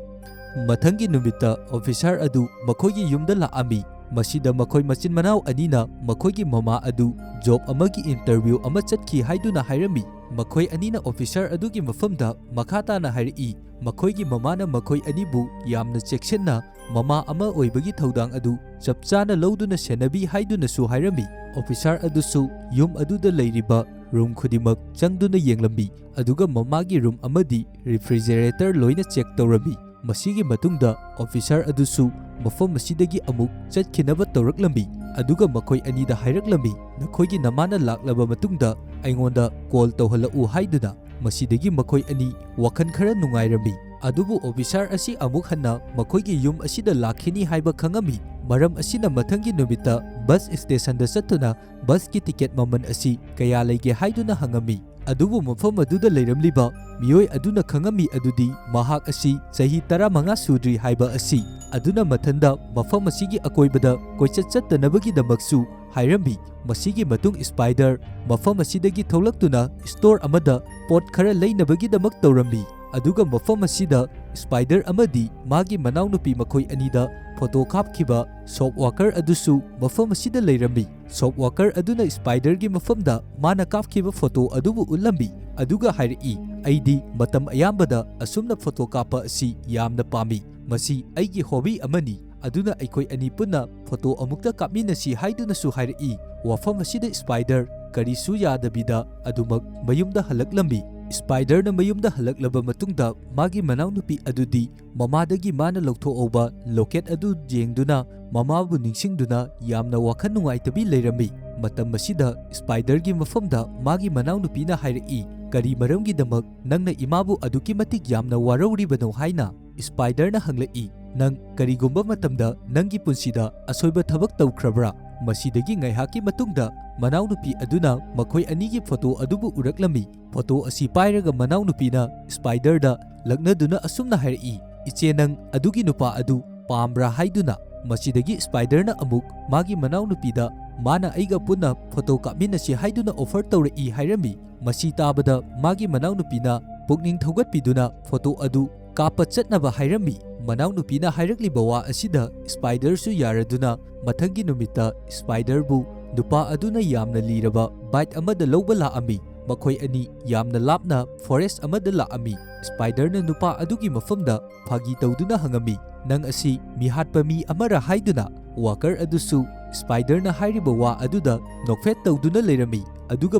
ꯃꯊꯪꯒꯤ ꯅꯨꯃꯤꯠꯇ ꯑꯣꯐꯤꯁꯥꯔ ꯑꯗꯨ ꯃꯈꯣꯏꯒꯤ ꯌꯨꯝꯗ ꯂꯥꯛꯑꯝꯃꯤ꯫ ꯃꯁꯤꯗ ꯃꯈꯣꯏ ꯃꯆꯤꯟ ꯃꯅꯥꯎ ꯑꯅꯤꯅ ꯃꯈꯣꯏꯒꯤ ꯃꯃꯥ ꯑꯗꯨ ꯖꯣꯕ ꯑꯃꯒꯤ ꯏꯟꯇꯔꯚ꯭ꯌꯨ ꯑꯃ ꯆꯠꯈꯤ ꯍꯥꯏꯗꯨꯅ ꯍꯥꯏꯔꯝꯃꯤ꯫ ꯃꯈꯣꯏ ꯑꯅꯤꯅ ꯑꯣꯐꯤꯁꯥꯔ ꯑꯗꯨꯒꯤ ꯃꯐꯝꯗ ꯃꯈꯥ ꯇꯥꯅ ꯍꯥꯏꯔꯛꯏ, ꯃꯈꯣꯏꯒꯤ ꯃꯃꯥꯅ ꯃꯈꯣꯏ ꯑꯅꯤꯕꯨ ꯌꯥꯝꯅ ꯆꯦꯛꯁꯤꯟꯅ ꯃꯃꯥ ꯑꯃ ꯑꯣꯏꯕꯒꯤ ꯊꯧꯗꯥꯡ ꯑꯗꯨ ꯆꯞ ꯆꯥꯅ ꯂꯧꯗꯨꯅ ꯁꯦꯟꯅꯕꯤ ꯍꯥꯏꯗꯨꯅꯁꯨ ꯍꯥꯏꯔꯝꯃꯤ꯫ ꯑꯣꯐꯤꯁꯥꯔ ꯑꯗꯨꯁꯨ ꯌꯨꯝ ꯑꯗꯨꯗ ꯂꯩꯔꯤꯕ ꯔꯨꯝ ꯈꯨꯗꯤꯡꯃꯛ ꯆꯪꯗꯨꯅ ꯌꯦꯡꯂꯝꯃꯤ, ꯑꯗꯨꯒ ꯃꯃꯥꯒꯤ ꯔꯨꯝ ꯑꯃꯗꯤ ꯔꯤꯐ꯭ꯔꯤꯖꯔꯦꯇꯔ ꯂꯣꯏꯅ ꯆꯦꯛ ꯇꯧꯔꯝꯃꯤ꯫ ꯃꯁꯤꯒꯤ ꯃꯇꯨꯡꯗ ꯑꯣꯐꯤꯁꯥꯔ ꯑꯗꯨꯁꯨ ꯃꯐꯝ ꯑꯁꯤꯗꯒꯤ ꯑꯃꯨꯛ ꯆꯠꯈꯤꯅꯕ ꯇꯧꯔꯛꯂꯝꯃꯤ, ꯑꯗꯨꯒ ꯃꯈꯣꯏ ꯑꯅꯤꯗ ꯍꯥꯏꯔꯛꯂꯝꯃꯤ, "ꯅꯈꯣꯏꯒꯤ ꯅꯃꯥꯅ ꯂꯥꯛꯂꯕ ꯃꯇꯨꯡꯗ ꯑꯩꯉꯣꯟꯗ ꯀꯣꯜ ꯇꯧꯍꯜꯂꯛꯎ" ꯍꯥꯏꯗꯨꯅ꯫ ꯃꯁꯤꯗꯒꯤ ꯃꯈꯣꯏ ꯑꯅꯤ ꯋꯥꯈꯜ ꯈꯔ ꯅꯨꯡꯉꯥꯏꯔꯝꯃꯤ꯫ ꯑꯗꯨꯕꯨ ꯑꯣꯐꯤꯁꯥꯔ ꯑꯁꯤ ꯑꯃꯨꯛ ꯍꯟꯅ ꯃꯈꯣꯏꯒꯤ ꯌꯨꯝ ꯑꯁꯤꯗ ꯂꯥꯛꯈꯤꯅꯤ ꯍꯥꯏꯕ ꯈꯪꯉꯝꯃꯤ꯫ ꯃꯔꯝ ꯑꯁꯤꯅ ꯃꯊꯪꯒꯤ ꯅꯨꯃꯤꯠꯇ ꯕꯁ ꯁ꯭ꯇꯦꯁꯟꯗ ꯆꯠꯇꯨꯅ ꯕꯁꯀꯤ ꯇꯤꯀꯦꯠ ꯃꯃꯜ ꯑꯁꯤ ꯀꯌꯥ ꯂꯩꯒꯦ ꯍꯥꯏꯗꯨꯅ ꯍꯪꯉꯝꯃꯤ꯫ ꯑꯗꯨꯕꯨ ꯃꯐꯝ ꯑꯗꯨꯗ ꯂꯩꯔꯝꯂꯤꯕ ꯃꯤꯑꯣꯏ ꯑꯗꯨꯅ ꯈꯪꯉꯝꯃꯤ ꯑꯗꯨꯗꯤ ꯃꯍꯥꯛ ꯑꯁꯤ ꯆꯍꯤ ꯇꯔꯥꯃꯉꯥ ꯁꯨꯗ꯭ꯔꯤ ꯍꯥꯏꯕ ꯑꯁꯤ꯫ ꯑꯗꯨꯅ ꯃꯊꯟꯗ ꯃꯐꯝ ꯑꯁꯤꯒꯤ ꯑꯀꯣꯏꯕꯗ ꯀꯣꯏꯆꯠ ꯆꯠꯇꯅꯕꯒꯤꯗꯃꯛꯁꯨ ꯍꯥꯏꯔꯝꯃꯤ꯫ ꯃꯁꯤꯒꯤ ꯃꯇꯨꯡ ꯁ꯭ꯄꯥꯏꯗꯔ ꯃꯐꯝ ꯑꯁꯤꯗꯒꯤ ꯊꯣꯛꯂꯛꯇꯨꯅ ꯁ꯭ꯇꯣꯔ ꯑꯃꯗ ꯄꯣꯠ ꯈꯔ ꯂꯩꯅꯕꯒꯤꯗꯃꯛ ꯇꯧꯔꯝꯃꯤ꯫ ꯑꯗꯨꯒ ꯃꯐꯝ ꯑꯁꯤꯗ ꯁ꯭ꯄꯥꯏꯗꯔ ꯑꯃꯗꯤ ꯃꯥꯒꯤ ꯃꯅꯥꯎꯅꯨꯄꯤ ꯃꯈꯣꯏ ꯑꯅꯤꯗ ꯐꯣꯇꯣ ꯀꯥꯞꯈꯤꯕ ꯁꯣꯞ ꯋꯥꯀꯔ ꯑꯗꯨꯁꯨ ꯃꯐꯝ ꯑꯁꯤꯗ ꯂꯩꯔꯝꯃꯤ꯫ ꯁꯣꯞ ꯋꯥꯀꯔ ꯑꯗꯨꯅ ꯁ꯭ꯄꯥꯏꯗꯔꯒꯤ ꯃꯐꯝꯗ ꯃꯥꯅ ꯀꯥꯞꯈꯤꯕ ꯐꯣꯇꯣ ꯑꯗꯨꯕꯨ ꯎꯠꯂꯝꯃꯤ, ꯑꯗꯨꯒ ꯍꯥꯏꯔꯛꯏ, "ꯑꯩꯗꯤ ꯃꯇꯝ ꯑꯌꯥꯝꯕꯗ ꯑꯁꯨꯝꯅ ꯐꯣꯇꯣ ꯀꯥꯞꯄ ꯑꯁꯤ ꯌꯥꯝꯅ ꯄꯥꯝꯃꯤ꯫ ꯃꯁꯤ ꯑꯩꯒꯤ ꯍꯣꯕꯤ ꯑꯃꯅꯤ꯫ ꯑꯗꯨꯅ ꯑꯩꯈꯣꯏ ꯑꯅꯤ ꯄꯨꯟꯅ ꯐꯣꯇꯣ ꯑꯃꯨꯛꯇ ꯀꯥꯞꯃꯤꯟꯅꯁꯤ" ꯍꯥꯏꯗꯨꯅꯁꯨ ꯍꯥꯏꯔꯛꯏ꯫ ꯋꯥꯐꯝ ꯑꯁꯤꯗ ꯁ꯭ꯄꯥꯏꯗꯔ ꯀꯔꯤꯁꯨ ꯌꯥꯗꯕꯤꯗ ꯑꯗꯨꯃꯛ ꯃꯌꯨꯝꯗ ꯍꯜꯂꯛꯂꯝꯃꯤ꯫ ꯁ꯭ꯄꯥꯏꯗꯔꯅ ꯃꯌꯨꯝꯗ ꯍꯜꯂꯛꯂꯕ ꯃꯇꯨꯡꯗ ꯃꯥꯒꯤ ꯃꯅꯥꯎꯅꯨꯄꯤ ꯑꯗꯨꯗꯤ ꯃꯃꯥꯗꯒꯤ ꯃꯥꯅ ꯂꯧꯊꯣꯛꯍꯧꯕ ꯂꯣꯀꯦꯠ ꯑꯗꯨ ꯌꯦꯡꯗꯨꯅ ꯃꯃꯥꯕꯨ ꯅꯤꯡꯁꯤꯡꯗꯨꯅ ꯌꯥꯝꯅ ꯋꯥꯈꯜ ꯅꯨꯡꯉꯥꯏꯇꯕꯤ ꯂꯩꯔꯝꯃꯤ꯫ ꯃꯇꯝ ꯑꯁꯤꯗ ꯁ꯭ꯄꯥꯏꯗꯔꯒꯤ ꯃꯐꯝꯗ ꯃꯥꯒꯤ ꯃꯅꯥꯎꯅꯨꯄꯤꯅ ꯍꯥꯏꯔꯛꯏ, "ꯀꯔꯤ ꯃꯔꯝꯒꯤꯗꯃꯛ ꯅꯪꯅ ꯏꯃꯥꯕꯨ ꯑꯗꯨꯛꯀꯤ ꯃꯇꯤꯛ ꯌꯥꯝꯅ ꯋꯥꯔꯧꯔꯤꯕꯅꯣ?" ꯍꯥꯏꯅ꯫ ꯁ꯭ꯄꯥꯏꯗꯔꯅ ꯍꯪꯂꯛꯏ, "ꯅꯪ ꯀꯔꯤꯒꯨꯝꯕ ꯃꯇꯝꯗ ꯅꯪꯒꯤ ꯄꯨꯟꯁꯤꯗ ꯑꯁꯣꯏꯕ ꯊꯕꯛ ꯇꯧꯈ꯭ꯔꯕ꯭ꯔꯥ?" ꯃꯁꯤꯗꯒꯤ ꯉꯥꯏꯍꯥꯛꯀꯤ ꯃꯇꯨꯡꯗ ꯃꯅꯥꯎꯅꯨꯄꯤ ꯑꯗꯨꯅ ꯃꯈꯣꯏ ꯑꯅꯤꯒꯤ ꯐꯣꯇꯣ ꯑꯗꯨꯕꯨ ꯎꯔꯛꯂꯝꯃꯤ꯫ ꯐꯣꯇꯣ ꯑꯁꯤ ꯄꯥꯏꯔꯒ ꯃꯅꯥꯎꯅꯨꯄꯤꯅ ꯁ꯭ꯄꯥꯏꯗꯔꯗ ꯂꯛꯅꯗꯨꯅ ꯑꯁꯨꯝꯅ ꯍꯥꯏꯔꯛꯏ, "ꯏꯆꯦ, ꯅꯪ ꯑꯗꯨꯒꯤ ꯅꯨꯄꯥ ꯑꯗꯨ ꯄꯥꯝꯕ꯭ꯔꯥ?" ꯍꯥꯏꯗꯨꯅ꯫ ꯃꯁꯤꯗꯒꯤ ꯁ꯭ꯄꯥꯏꯗꯔꯅ ꯑꯃꯨꯛ ꯃꯥꯒꯤ ꯃꯅꯥꯎꯅꯨꯄꯤꯗ ꯃꯥꯅ ꯑꯩꯒ ꯄꯨꯟꯅ ꯐꯣꯇꯣ ꯀꯥꯞꯃꯤꯟꯅꯁꯤ ꯍꯥꯏꯗꯨꯅ ꯑꯣꯐꯔ ꯇꯧꯔꯛꯏ ꯍꯥꯏꯔꯝꯃꯤ꯫ ꯃꯁꯤ ꯇꯥꯕꯗ ꯃꯥꯒꯤ ꯃꯅꯥꯎꯅꯨꯄꯤꯅ ꯄꯨꯛꯅꯤꯡ ꯊꯧꯒꯠꯄꯤꯗꯨꯅ ꯐꯣꯇꯣ ꯑꯗꯨ ꯀꯥꯞꯄ ꯆꯠꯅꯕ ꯍꯥꯏꯔꯝꯃꯤ꯫ ꯃꯅꯥꯎꯅꯨꯄꯤꯅ ꯍꯥꯏꯔꯛꯂꯤꯕ ꯋꯥ ꯑꯁꯤꯗ ꯁ꯭ꯄꯥꯏꯗꯔꯁꯨ ꯌꯥꯔꯗꯨꯅ ꯃꯊꯪꯒꯤ ꯅꯨꯃꯤꯠꯇ ꯁ꯭ꯄꯥꯏꯗꯔꯕꯨ ꯅꯨꯄꯥ ꯑꯗꯨꯅ ꯌꯥꯝꯅ ꯂꯤꯔꯕ ꯕꯥꯏꯛ ꯑꯃꯗ ꯂꯧꯕ ꯂꯥꯛꯑꯝꯃꯤ꯫ ꯃꯈꯣꯏ ꯑꯅꯤ ꯌꯥꯝꯅ ꯂꯥꯞꯅ ꯐꯣꯔꯦꯁ꯭ꯠ ꯑꯃꯗ ꯂꯥꯛꯂꯝꯃꯤ꯫ ꯁ꯭ꯄꯥꯏꯗꯔꯅ ꯅꯨꯄꯥ ꯑꯗꯨꯒꯤ ꯃꯐꯝꯗ ꯐꯥꯒꯤ ꯇꯧꯗꯨꯅ ꯍꯪꯂꯝꯃꯤ, "ꯅꯪ ꯑꯁꯤ ꯃꯤꯍꯥꯠꯄ ꯃꯤ ꯑꯃꯔꯥ?" ꯍꯥꯏꯗꯨꯅ꯫ ꯋꯥꯀꯔ ꯑꯗꯨꯁꯨ ꯁ꯭ꯄꯥꯏꯗꯔꯅ ꯍꯥꯏꯔꯤꯕ ꯋꯥ ꯑꯗꯨꯗ ꯅꯣꯛꯐꯦꯠ ꯇꯧꯗꯨꯅ ꯂꯩꯔꯝꯃꯤ, ꯑꯗꯨꯒ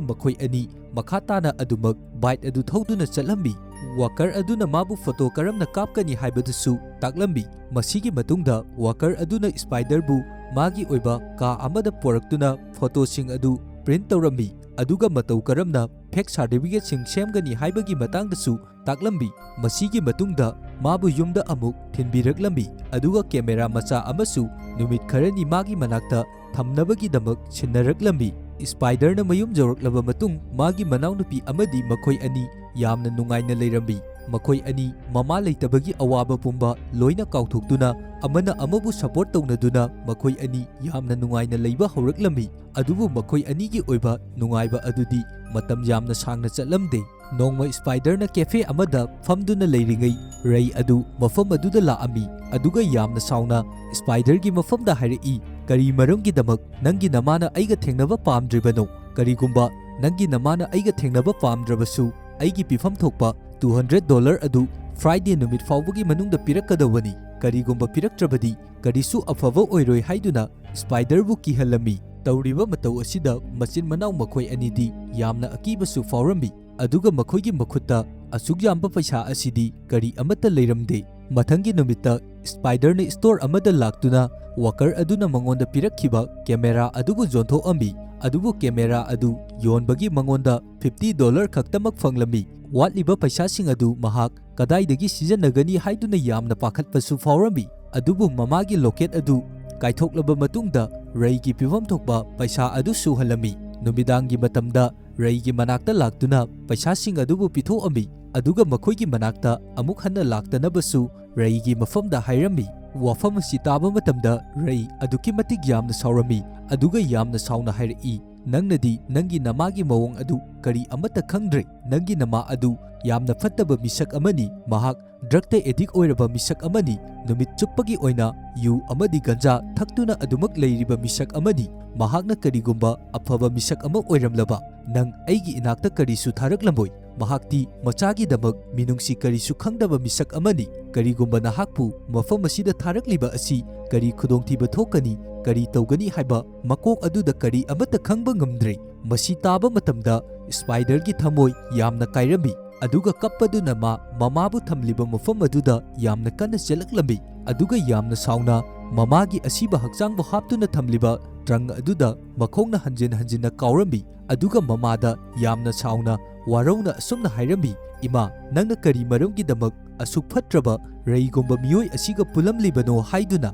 ꯃꯈꯣꯏ ꯑꯅꯤ ꯃꯈꯥ ꯇꯥꯅ ꯑꯗꯨꯃꯛ ꯕꯥꯏꯛ ꯑꯗꯨ ꯊꯧꯗꯨꯅ ꯆꯠꯂꯝꯃꯤ꯫ ꯋꯥꯀꯔ ꯑꯗꯨꯅ ꯃꯥꯕꯨ ꯐꯣꯇꯣ ꯀꯔꯝꯅ ꯀꯥꯞꯀꯅꯤ ꯍꯥꯏꯕꯗꯨꯁꯨ ꯇꯥꯛꯂꯝꯃꯤ꯫ ꯃꯁꯤꯒꯤ ꯃꯇꯨꯡꯗ ꯋꯥꯀꯔ ꯑꯗꯨꯅ ꯁ꯭ꯄꯥꯏꯗꯔꯕꯨ ꯃꯥꯒꯤ ꯑꯣꯏꯕ ꯀꯥ ꯑꯃꯗ ꯄꯨꯔꯛꯇꯨꯅ ꯐꯣꯇꯣꯁꯤꯡ ꯑꯗꯨ ꯄ꯭ꯔꯤꯟꯠ ꯇꯧꯔꯝꯃꯤ, ꯑꯗꯨꯒ ꯃꯇꯧ ꯀꯔꯝꯅ ꯐꯦꯛ ꯁꯥꯔꯇꯤꯐꯤꯀꯦꯠꯁꯤꯡ ꯁꯦꯝꯒꯅꯤ ꯍꯥꯏꯕꯒꯤ ꯃꯇꯥꯡꯗꯁꯨ ꯇꯥꯛꯂꯝꯃꯤ꯫ ꯃꯁꯤꯒꯤ ꯃꯇꯨꯡꯗ ꯃꯥꯕꯨ ꯌꯨꯝꯗ ꯑꯃꯨꯛ ꯊꯤꯟꯕꯤꯔꯛꯂꯝꯃꯤ, ꯑꯗꯨꯒ ꯀꯦꯃꯦꯔꯥ ꯃꯆꯥ ꯑꯃꯁꯨ ꯅꯨꯃꯤꯠ ꯈꯔꯅꯤ ꯃꯥꯒꯤ ꯃꯅꯥꯛꯇ ꯊꯝꯅꯕꯒꯤꯗꯃꯛ ꯁꯤꯟꯅꯔꯛꯂꯝꯃꯤ꯫ ꯁ꯭ꯄꯥꯏꯗꯔꯅ ꯃꯌꯨꯝ ꯌꯧꯔꯛꯂꯕ ꯃꯇꯨꯡ, ꯃꯥꯒꯤ ꯃꯅꯥꯎꯅꯨꯄꯤ ꯑꯃꯗꯤ ꯃꯈꯣꯏ ꯑꯅꯤ ꯌꯥꯝꯅ ꯅꯨꯡꯉꯥꯏꯅ ꯂꯩꯔꯝꯃꯤ꯫ ꯃꯈꯣꯏ ꯑꯅꯤ ꯃꯃꯥ ꯂꯩꯇꯕꯒꯤ ꯑꯋꯥꯕ ꯄꯨꯝꯕ ꯂꯣꯏꯅ ꯀꯥꯎꯊꯣꯛꯇꯨꯅ, ꯑꯃꯅ ꯑꯃꯕꯨ ꯁꯄꯣꯔꯠ ꯇꯧꯅꯗꯨꯅ, ꯃꯈꯣꯏ ꯑꯅꯤ ꯌꯥꯝꯅ ꯅꯨꯡꯉꯥꯏꯅ ꯂꯩꯕ ꯍꯧꯔꯛꯂꯝꯃꯤ꯫ ꯑꯗꯨꯕꯨ ꯃꯈꯣꯏ ꯑꯅꯤꯒꯤ ꯑꯣꯏꯕ ꯅꯨꯡꯉꯥꯏꯕ ꯑꯗꯨꯗꯤ ꯃꯇꯝ ꯌꯥꯝꯅ ꯁꯥꯡꯅ ꯆꯠꯂꯝꯗꯦ꯫ ꯅꯣꯡꯃ ꯁ꯭ꯄꯥꯏꯗꯔꯅ ꯀꯦꯐꯦ ꯑꯃꯗ ꯐꯝꯗꯨꯅ ꯂꯩꯔꯤꯉꯩ, ꯔꯦ ꯑꯗꯨ ꯃꯐꯝ ꯑꯗꯨꯗ ꯂꯥꯛꯂꯝꯃꯤ, ꯑꯗꯨꯒ ꯌꯥꯝꯅ ꯁꯥꯎꯅ ꯁ꯭ꯄꯥꯏꯗꯔꯒꯤ ꯃꯐꯝꯗ ꯍꯥꯏꯔꯛꯏ, "ꯀꯔꯤ ꯃꯔꯝꯒꯤꯗꯃꯛ ꯅꯪꯒꯤ ꯅꯃꯥꯅ ꯑꯩꯒ ꯊꯦꯡꯅꯕ ꯄꯥꯝꯗ꯭ꯔꯤꯕꯅꯣ? ꯀꯔꯤꯒꯨꯝꯕ ꯅꯪꯒꯤ ꯅꯃꯥꯅ ꯑꯩꯒ ꯊꯦꯡꯅꯕ ꯄꯥꯝꯗ꯭ꯔꯕꯁꯨ, ꯑꯩꯒꯤ ꯄꯤꯐꯝ ꯊꯣꯛꯄ ꯇꯨ ꯍꯟꯗ꯭ꯔꯦꯠ ꯗꯣꯂꯔ ꯑꯗꯨ ꯐ꯭ꯔꯥꯏꯗꯦ ꯅꯨꯃꯤꯠ ꯐꯥꯎꯕꯒꯤ ꯃꯅꯨꯡꯗ ꯄꯤꯔꯛꯀꯗꯧꯕꯅꯤ꯫ ꯀꯔꯤꯒꯨꯝꯕ ꯄꯤꯔꯛꯇ꯭ꯔꯕꯗꯤ, ꯀꯔꯤꯁꯨ ꯑꯐꯕ ꯑꯣꯏꯔꯣꯏ" ꯍꯥꯏꯗꯨꯅ ꯁ꯭ꯄꯥꯏꯗꯔꯕꯨ ꯀꯤꯍꯜꯂꯝꯃꯤ꯫ ꯇꯧꯔꯤꯕ ꯃꯇꯧ ꯑꯁꯤꯗ ꯃꯆꯤꯟ ꯃꯅꯥꯎ ꯃꯈꯣꯏ ꯑꯅꯤꯗꯤ ꯌꯥꯝꯅ ꯑꯀꯤꯕꯁꯨ ꯐꯥꯎꯔꯝꯃꯤ, ꯑꯗꯨꯒ ꯃꯈꯣꯏꯒꯤ ꯃꯈꯨꯠꯇ ꯑꯁꯨꯛ ꯌꯥꯝꯕ ꯄꯩꯁꯥ ꯑꯁꯤꯗꯤ ꯀꯔꯤ ꯑꯃꯠꯇ ꯂꯩꯔꯝꯗꯦ꯫ ꯃꯊꯪꯒꯤ ꯅꯨꯃꯤꯠꯇ ꯁ꯭ꯄꯥꯏꯗꯔꯅ ꯁ꯭ꯇꯣꯔ ꯑꯃꯗ ꯂꯥꯛꯇꯨꯅ ꯋꯥꯀꯔ ꯑꯗꯨꯅ ꯃꯉꯣꯟꯗ ꯄꯤꯔꯛꯈꯤꯕ ꯀꯦꯃꯦꯔꯥ ꯑꯗꯨꯕꯨ ꯌꯣꯟꯊꯣꯛꯂꯝꯃꯤ, ꯑꯗꯨꯕꯨ ꯀꯦꯃꯦꯔꯥ ꯑꯗꯨ ꯌꯣꯟꯕꯒꯤ ꯃꯉꯣꯟꯗ ꯐꯤꯐꯇꯤ ꯗꯣꯂꯔ ꯈꯛꯇꯃꯛ ꯐꯪꯂꯝꯃꯤ꯫ ꯋꯥꯠꯂꯤꯕ ꯄꯩꯁꯥꯁꯤꯡ ꯑꯗꯨ ꯃꯍꯥꯛ ꯀꯗꯥꯏꯗꯒꯤ ꯁꯤꯖꯤꯟꯅꯒꯅꯤ ꯍꯥꯏꯗꯨꯅ ꯌꯥꯝꯅ ꯄꯥꯈꯠꯄꯁꯨ ꯐꯥꯎꯔꯝꯃꯤ꯫ ꯑꯗꯨꯕꯨ ꯃꯃꯥꯒꯤ ꯂꯣꯀꯦꯠ ꯑꯗꯨ ꯀꯥꯏꯊꯣꯛꯂꯕ ꯃꯇꯨꯡꯗ ꯔꯦꯒꯤ ꯄꯤꯐꯝ ꯊꯣꯛꯄ ꯄꯩꯁꯥ ꯑꯗꯨ ꯁꯨꯍꯜꯂꯝꯃꯤ꯫ ꯅꯨꯃꯤꯗꯥꯡꯒꯤ ꯃꯇꯝꯗ ꯔꯦꯒꯤ ꯃꯅꯥꯛꯇ ꯂꯥꯛꯇꯨꯅ ꯄꯩꯁꯥꯁꯤꯡ ꯑꯗꯨꯕꯨ ꯄꯤꯊꯣꯛꯂꯝꯃꯤ, ꯑꯗꯨꯒ ꯃꯈꯣꯏꯒꯤ ꯃꯅꯥꯛꯇ ꯑꯃꯨꯛ ꯍꯟꯅ ꯂꯥꯛꯇꯅꯕꯁꯨ ꯔꯦꯒꯤ ꯃꯐꯝꯗ ꯍꯥꯏꯔꯝꯃꯤ꯫ ꯋꯥꯐꯝ ꯑꯁꯤ ꯇꯥꯕ ꯃꯇꯝꯗ ꯔꯦ ꯑꯗꯨꯛꯀꯤ ꯃꯇꯤꯛ ꯌꯥꯝꯅ ꯁꯥꯎꯔꯝꯃꯤ, ꯑꯗꯨꯒ ꯌꯥꯝꯅ ꯁꯥꯎꯅ ꯍꯥꯏꯔꯛꯏ, ꯅꯪꯅꯗꯤ ꯅꯪꯒꯤ ꯅꯃꯥꯒꯤ ꯃꯑꯣꯡ ꯑꯗꯨ ꯀꯔꯤ ꯑꯃꯠꯇ ꯈꯪꯗ꯭ꯔꯦ꯫ ꯅꯪꯒꯤ ꯅꯃꯥ ꯑꯗꯨ ꯌꯥꯝꯅ ꯐꯠꯇꯕ ꯃꯤꯁꯛ ꯑꯃꯅꯤ꯫ ꯃꯍꯥꯛ drugꯇ addict ꯑꯣꯏꯔꯕ ꯃꯤꯁꯛ ꯑꯃꯅꯤ꯫ ꯅꯨꯃꯤꯠ ꯆꯨꯞꯄꯒꯤ ꯑꯣꯏꯅ ꯌꯨ ꯑꯃꯗꯤ ꯒꯟꯖꯥ ꯊꯛꯇꯨꯅ ꯑꯗꯨꯃꯛ ꯂꯩꯔꯤꯕ ꯃꯤꯁꯛ ꯑꯃꯅꯤ꯫ ꯃꯍꯥꯛꯅ ꯀꯔꯤꯒꯨꯝꯕ ꯑꯐꯕ ꯃꯤꯁꯛ ꯑꯃ ꯑꯣꯏꯔꯝꯂꯕ, ꯅꯪ ꯑꯩꯒꯤ ꯏꯅꯥꯛꯇ ꯀꯔꯤꯁꯨ ꯊꯥꯔꯛꯂꯝꯃꯣꯏ꯫ ꯃꯍꯥꯛꯇꯤ ꯃꯆꯥꯒꯤꯗꯃꯛ ꯃꯤꯅꯨꯡꯁꯤ ꯀꯔꯤꯁꯨ ꯈꯪꯗꯕ ꯃꯤꯁꯛ ꯑꯃꯅꯤ꯫ ꯀꯔꯤꯒꯨꯝꯕ ꯅꯍꯥꯛꯄꯨ ꯃꯐꯝ ꯑꯁꯤꯗ ꯊꯥꯔꯛꯂꯤꯕ ꯑꯁꯤ ꯀꯔꯤ ꯈꯨꯗꯣꯡꯊꯤꯕ ꯊꯣꯛꯀꯅꯤ, ꯀꯔꯤ ꯇꯧꯒꯅꯤ ꯍꯥꯏꯕ ꯃꯀꯣꯛ ꯑꯗꯨꯗ ꯀꯔꯤ ꯑꯃꯠꯇ ꯈꯪꯕ ꯉꯝꯗ꯭ꯔꯦ꯫ ꯃꯁꯤ ꯇꯥꯕ ꯃꯇꯝꯗ ꯁ꯭ꯄꯥꯏꯗꯔꯒꯤ ꯊꯃꯣꯏ ꯌꯥꯝꯅ ꯀꯥꯏꯔꯝꯃꯤ, ꯑꯗꯨꯒ ꯀꯞꯄꯗꯨꯅ ꯃꯥ ꯃꯃꯥꯕꯨ ꯊꯝꯂꯤꯕ ꯃꯐꯝ ꯑꯗꯨꯗ ꯌꯥꯝꯅ ꯀꯟꯅ ꯆꯦꯜꯂꯛꯂꯝꯃꯤ, ꯑꯗꯨꯒ ꯌꯥꯝꯅ ꯁꯥꯎꯅ ꯃꯃꯥꯒꯤ ꯑꯁꯤꯕ ꯍꯛꯆꯥꯡꯕꯨ ꯍꯥꯞꯇꯨꯅ ꯊꯝꯂꯤꯕ ꯇ꯭ꯔꯪ ꯑꯗꯨꯗ ꯃꯈꯣꯡꯅ ꯍꯟꯖꯤꯟ ꯍꯟꯖꯤꯟꯅ ꯀꯥꯎꯔꯝꯃꯤ, ꯑꯗꯨꯒ ꯃꯃꯥꯗ ꯌꯥꯝꯅ ꯁꯥꯎꯅ ꯋꯥꯔꯧꯅ ꯑꯁꯨꯝꯅ ꯍꯥꯏꯔꯝꯃꯤ, "ꯏꯃꯥ, ꯅꯪꯅ ꯀꯔꯤ ꯃꯔꯝꯒꯤꯗꯃꯛ ꯑꯁꯨꯛ ꯐꯠꯇ꯭ꯔꯕ ꯔꯩꯒꯨꯝꯕ ꯃꯤꯑꯣꯏ ꯑꯁꯤꯒ ꯄꯨꯜꯂꯝꯂꯤꯕꯅꯣ?" ꯍꯥꯏꯗꯨꯅ꯫